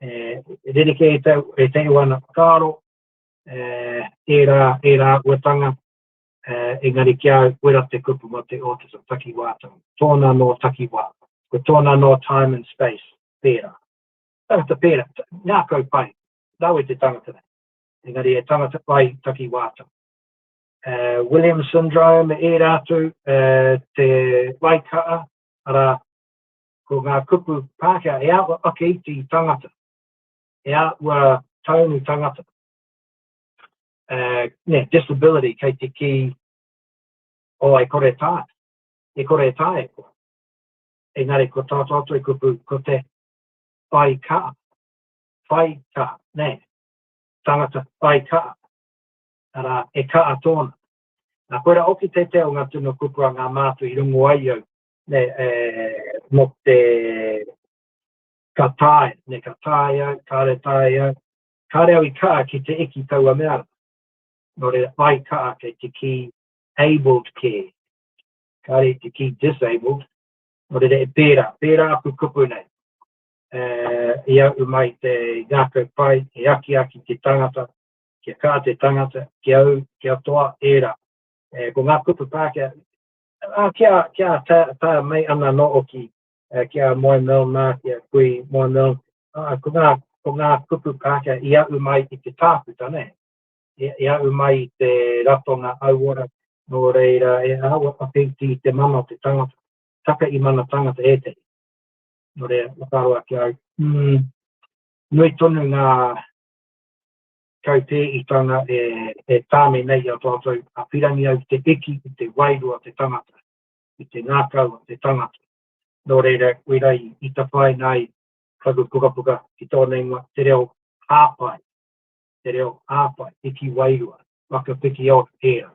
E, rerekē e te, e te ana whakaaro, e, ērā, ērā āhuatanga, e, engari ki a au, koira te kupu mō te autism, takiwātanga. Tōna anō takiwā. Ko tōna anō time and space, pērā. Tangata pērā, ngākau pai, rawe te tangata nei. Engari e tangata pai takiwātanga. Uh, Williams syndrome, e ērā atu, uh, te waika'a, arā, ko ngā kupu Pākehā, e āhua ake iti tangata, e āhua taunu tangata. Uh, ne, disability kei te kī, oh, e kore taea, e kore taea e koe. Engari ko tā tātou kupu, ko te whai kaha, whai kaha, nē, tangata whai kaha, arā, e kaha tōna. Nā, koirā hoki tētehi o ngā tino kupu a ngā mātua i rongo ai au, nē, e, mō te ka taea, nē, ka taea au, kāre taea au, kāre au i kaha ki te eki taua mea rā. Nō reira, whai kaha kei te kī abled kē, kāre i te kī disabled, nō reira e pērā, pērā aku kupu nei. E, i au mai te ngākau pai, e akiaki te tangata, kia kaha te tangata, kia ū, kia toa, ērā. E, ko ngā kupu Pākehā, ā, kia, kia tā, tā mei ana nō oki, e, kia Moe Milne mā, kia Kui Moe Milne, ā, ko ngā, ko ngā kupu Pākehā i ahu mai i te tākuta, nē? I, i ahu mai i te ratonga auora, nō reira, e āhua whakaiti i te mana o te tangata, taka i mana tangata ētehi. Nō reira, whakaaro ake au, mm, nui tonu ngā, Kaupēitanga e, e tāmi nei i a tātou, a pirangi au te eki i te wairua te tangata, i te ngākau o te tangata. Nō reira, koirā i, i tapaina ai taku pukapuka ki tōna ingoa, Te Reo Hāpai, Te Reo Hāpai, Eki Wairua, Whakapiki Ora, tērā.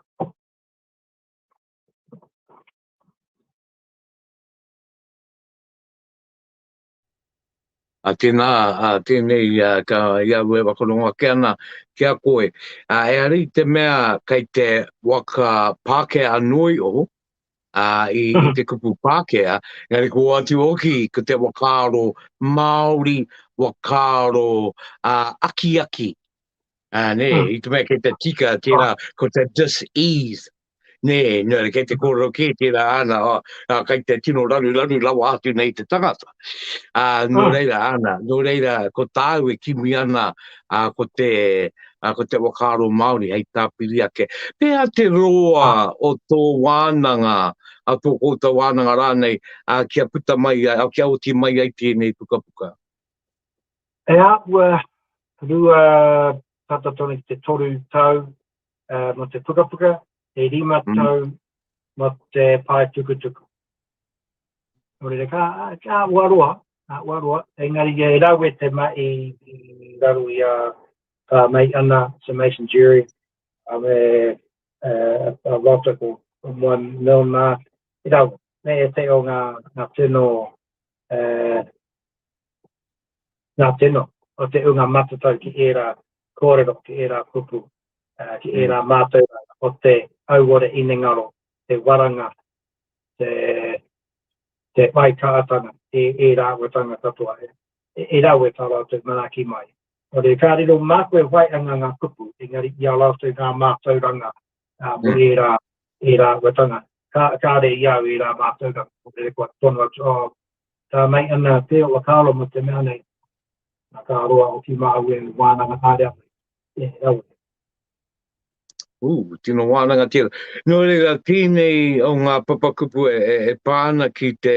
A tēnā, a tēnei, a, ka, i au e whakarongo ake ana ki a koe. A, e ari te mea kei te waka Pākehā anō iho, a, i, i mhm. te kupu Pākehā, engari ko atu hoki ko te whakaaro Māori, whakaaro a, akiaki. A, nē, mm. i te mea kei te tika tērā, ko te dis-ease Nē, nē, kei te kōrero kē tērā āna, oh, ā, kei te tino raruraru rawa atu nei te tangata. Ā, nō mm. reira, āna, nō reira, ko tāu e kimi ana, ā, ko te, ā, ko te whakaaro Māori hei tāpiri ake. Pēhea te roa ah. o tō wānanga, a tō koutou wānanga rānei, ā, kia puta mai, ā, kia oti mai ai tēnei pukapuka? E āhua rua tata tonu ki te toru tau uh, mō te pukapuka, e rima mm. tau mō te pae tukutuku. Nō reira, ka, ka ua roa, ka ua roa, engari e rawe te mahi i raro i a tā mei ana, Sir Mason Jury, a me uh, a rātou ko Moa Milner, i rawe, me e te o ngā, ngā tino, uh, ngā tino o te unga matatau ki ērā kōrero, ki ērā kupu. ki ērā mātauranga o te hauora inengaro, te waranga, te, te whaikaatanga, e ērā āhuatanga katoa. E, e rawe tā rātou manaaki mai. Nō reira, ka riro māku e whai ana ngā kupu, engari i a rātou ngā mātauranga uh, mō mm. ērā, ērā āhuatanga. Ka, kāre i au ērā mātauranga, nō reira kua tono atu, oh, tā mai ana te o whakaaro mō te mea nei, nā ka roa hoki māu e wānanga haere ana. E rawe. Ū, tino wānanga tērā. Nō reira, tēnei o ngā papakupu e, e, e pā ana ki te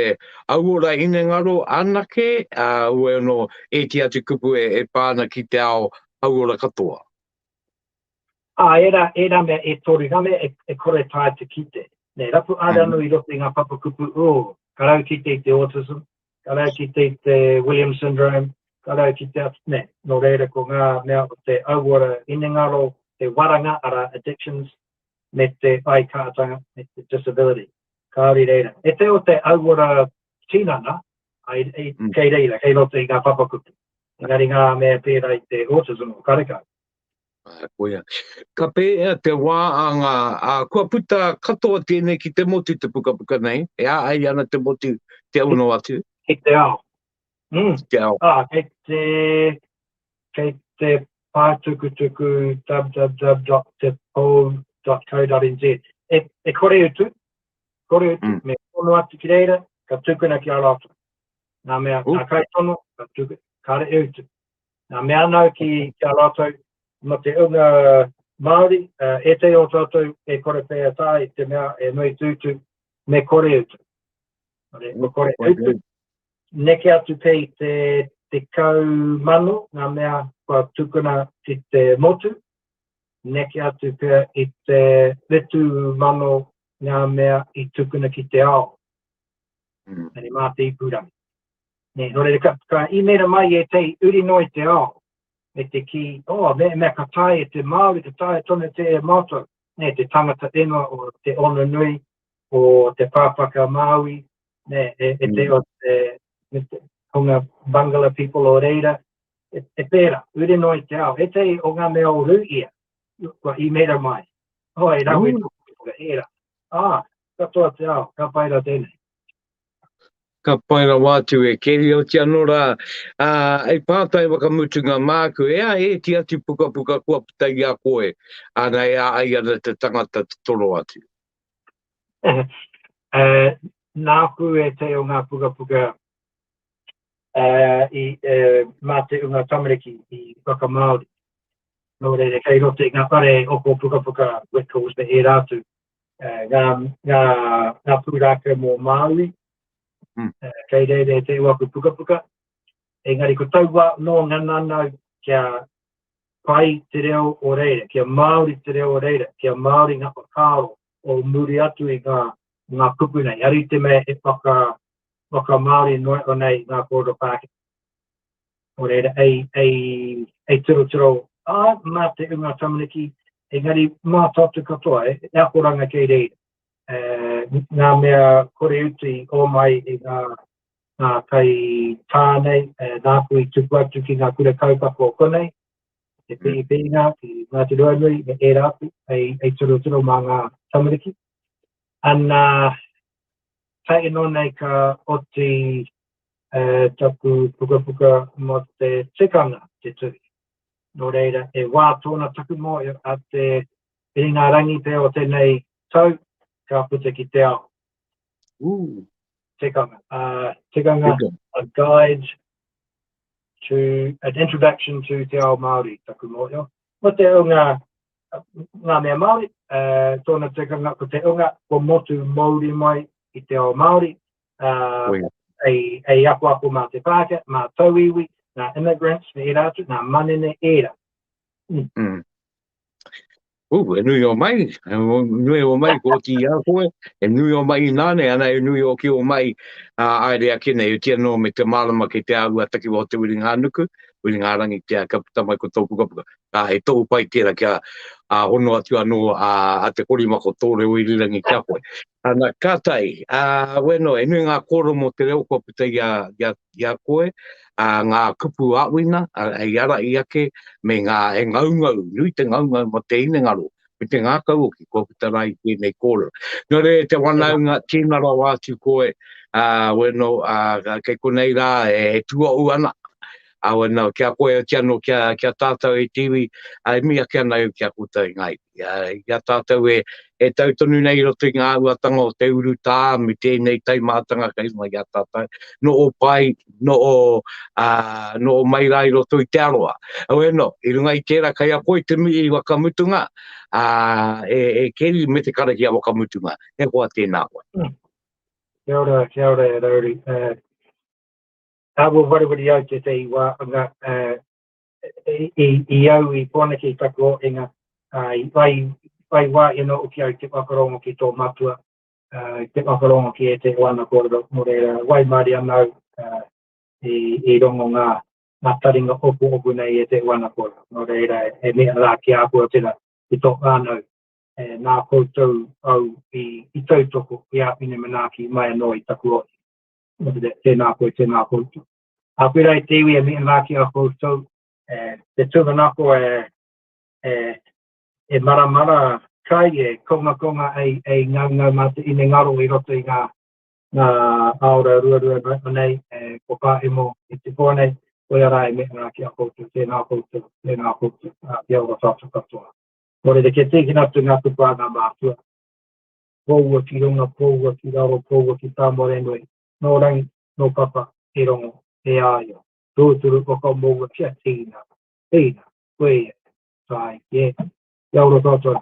auora hinengaro anake, ā, ue anō ētehi atu kupu e, e pā ana ki te ao hauora katoa. Ā, ērā, ērā mea e toru, ngā mea e, e kore taea te kite. Nē, rapu haere anō i roto i ngā papakupu, ū, ka rau kite i te autism, ka rau kite i te Williams syndrome, ka rau kite atu, nē, nō reira ko ngā mea o te auora hinengaro, te waranga, arā, addictions, me te whaikaatanga, me te disability. Kāore i reira. E te o te auora tinana, ai, ai, mm. kei reira, kei roto i ngā papakupu. Engari ngā mea pērā i te autism o karekau. Ah, koia. Ka pēhea te wā a ngā, a, kua puta katoa tēnei ki te motu te pukapuka nei, e āhei ana te motu te ono atu? Ki te ao. Mm. Ki te ao. Ah, kei te, kei te pātukutuku www.tepou.co.nz. E, e kore utu, kore utu, mm. me tono atu ki reira, ka tukuna ki a rātou. Nā mea, uh. nā kaitono, ka tukuna, kāre e utu. Nā mea ana au ki, ki a rātou, mō te unga Māori, uh, ētehi o tātou e kore pea tā i te mea e nui tūtū, me kore utu. Me kore utu. Neke atu pea i te 10,000 ngā mea kua tukuna ki te motu, neke atu pea i te 7,000 ngā mea i tukuna ki te ao. Mm. Ere mā te ipurangi. Nē, nō reira, ka, ka īmēra mai ētehi uri noa i te ao, me te kī, oh, me, mea ka taea e te Māori, ka taea tonu te e mātou, nē, te tangata whenua o te Ononui, o te Pāpaka Māui, nē, e, e te, mm. o te, me te hunga Bangala people o reira, e, e pērā, uri noa i te ao. Ētehi o ngā mea o Rūia, kua īmēra mai, oh, e rawe mm. tō, ērā. Ah, katoa te ao, ka pai rā tēnei. Ka pai rawa atu e Kerry, oti anō rā, ā, hei pātai whakamutunga māku, e ai ēti atu pukapuka kua puta i a koe, ana e āhei ana te tangata te toro atu? Uh, nāku ētahi o ngā pukapuka uh, i, uh, mā te unga tamariki i whakamāori. Nō reira, kei roto i ngā whare oko pukapuka Whitcoulls me ērā atu, ngā, ngā, ngā pūrākau mō Māui, mm. kei reira e te uaku pukapuka. Engari ko taua nō ngana nau kia pai te reo o reira, kia Māori te reo o reira, kia Māori ngā whakaaro o muri atu i ngā, ngā kupu nei. Ari te mea e whaka, whakamāori noa iho nei ngā kōrero Pākehā. Nō reira, ei, ei, ei tirotiro, ā, mā te ū ngā tamariki, engari mā tātou katoa, e, e akoranga kei reira. E, ngā mea kore utu i ō mai i ngā, ngā kai tā nei, e, nāku i tuku atu ki ngā kura kaupapa o konei, te Piipīnga, ki Ngāti Ruanui, me ērā atu, hei, hei tirotiro mā ngā tamariki. Ana, tae noa nei ka oti e, taku pukapuka mō te tikanga te tuhi. Nō reira, e wā tōna taku mōhio a te Whiringa-rangi pea o tēnei tau, ka puta ki te ao. Ooh. Tikanga. Uh, tikanga, a guide to, an introduction to te ao Māori, taku mōhio. Mo te unga, ngā mea Māori, uh, tōna tikanga, ko te unga, ko motu mouri mai i te ao Māori, uh, ei, ei akoako mā te Pākehā, mā tauiwi, ngā immigrants, me ērā atu, ngā manene ērā. Mm. Mm. Uh, e nui o mai, e nui o mai ko oti i a koe, e nui o mai inā nei, ana e nui o ki o mai a aere ake nei, oti anō me te mārama kei te āhua takiwa o te Whiringa-ā-nuku, Whiringa-ā-rangi te ka puta mai ko tō pukapuka. Ā, he tohu pai tērā kia ā, hono atu anō a, a te korimako tō reo irirangi ki a koe. Ana, ka tahi, ā, weno, e nui ngā kōrero mō te reo kua puta i a, i a, i a koe, ā, ngā kupu āwina, ā, hei ārahi ake, me ngā, he ngaungau, nui te ngaungau mō te hinengaro, me te ngākau hoki, kua puta rā i tēnei kōrero. Nō reira, te wanaunga, tēnā rawa atu koe, ā, weno, ā, kei konei rā, e, e tuohu ana, ā, weno, ki a koe, oti anō, ki a, ki a tātou e te iwi, ā, e mihi ake ana au ki a koutou e ngā iwi. I a tātou e, e tau tonu nei i roto i ngā āhuatanga o te urutā me tēnei taumātanga kei runga i a tātou, no o pai, no o, uh, no o mai rā i roto i te aroa. Heoi anō, i runga i tērā kei a koe te mihi whakamutunga, uh, e, e Keri me te karakia whakamutunga. He hoa tēnā koe. Mm. Kia ora, kia ora e Rauri. Uh, ua wareware au tētehi wā, anga, uh, i, i au i Pōneke i taku oenga, uh, i whai, whai wā i anō hoki au te whakarongo ki tō matua, uh, te whakarongo ki ētehi o ana kōrero, nō reira, waimarie ana au uh, i, i rongo ngā, ngā taringa opuopu nei i ētehi o ana kōrero. Nō reira, e mea rā ki a koe tērā, ki tō whānau, e, nā koutou au i, i tautoko, i āwhina manaaki mai anō i taku ohi. Nō reira, tēnā koe, tēnā koutou. A pērā i te iwi e mihi rā ki a koutou, e, te tūmanako e, e, e maramara kai, e kongakonga ei, ei ngaungau mā te inengaro i roto i ngā, ngā aora ruarua noa nei, e, ko Pāhemo i te pō nei, koia rā e mihi rā ki a koutou, tēnā koutou, tēnā koutou, ā, kia ora tātou katoa. Nō reira, kia tīkina atu ngā kupu a ngā mātua, poua ki runga, poua ki raro, poua ki Tāmorenui, nō Rangi, nō Papa, e rongo, e āio, tūturu whakamoua kia tīna, tīna, koe ia, tāiki e. Kia ora tātou.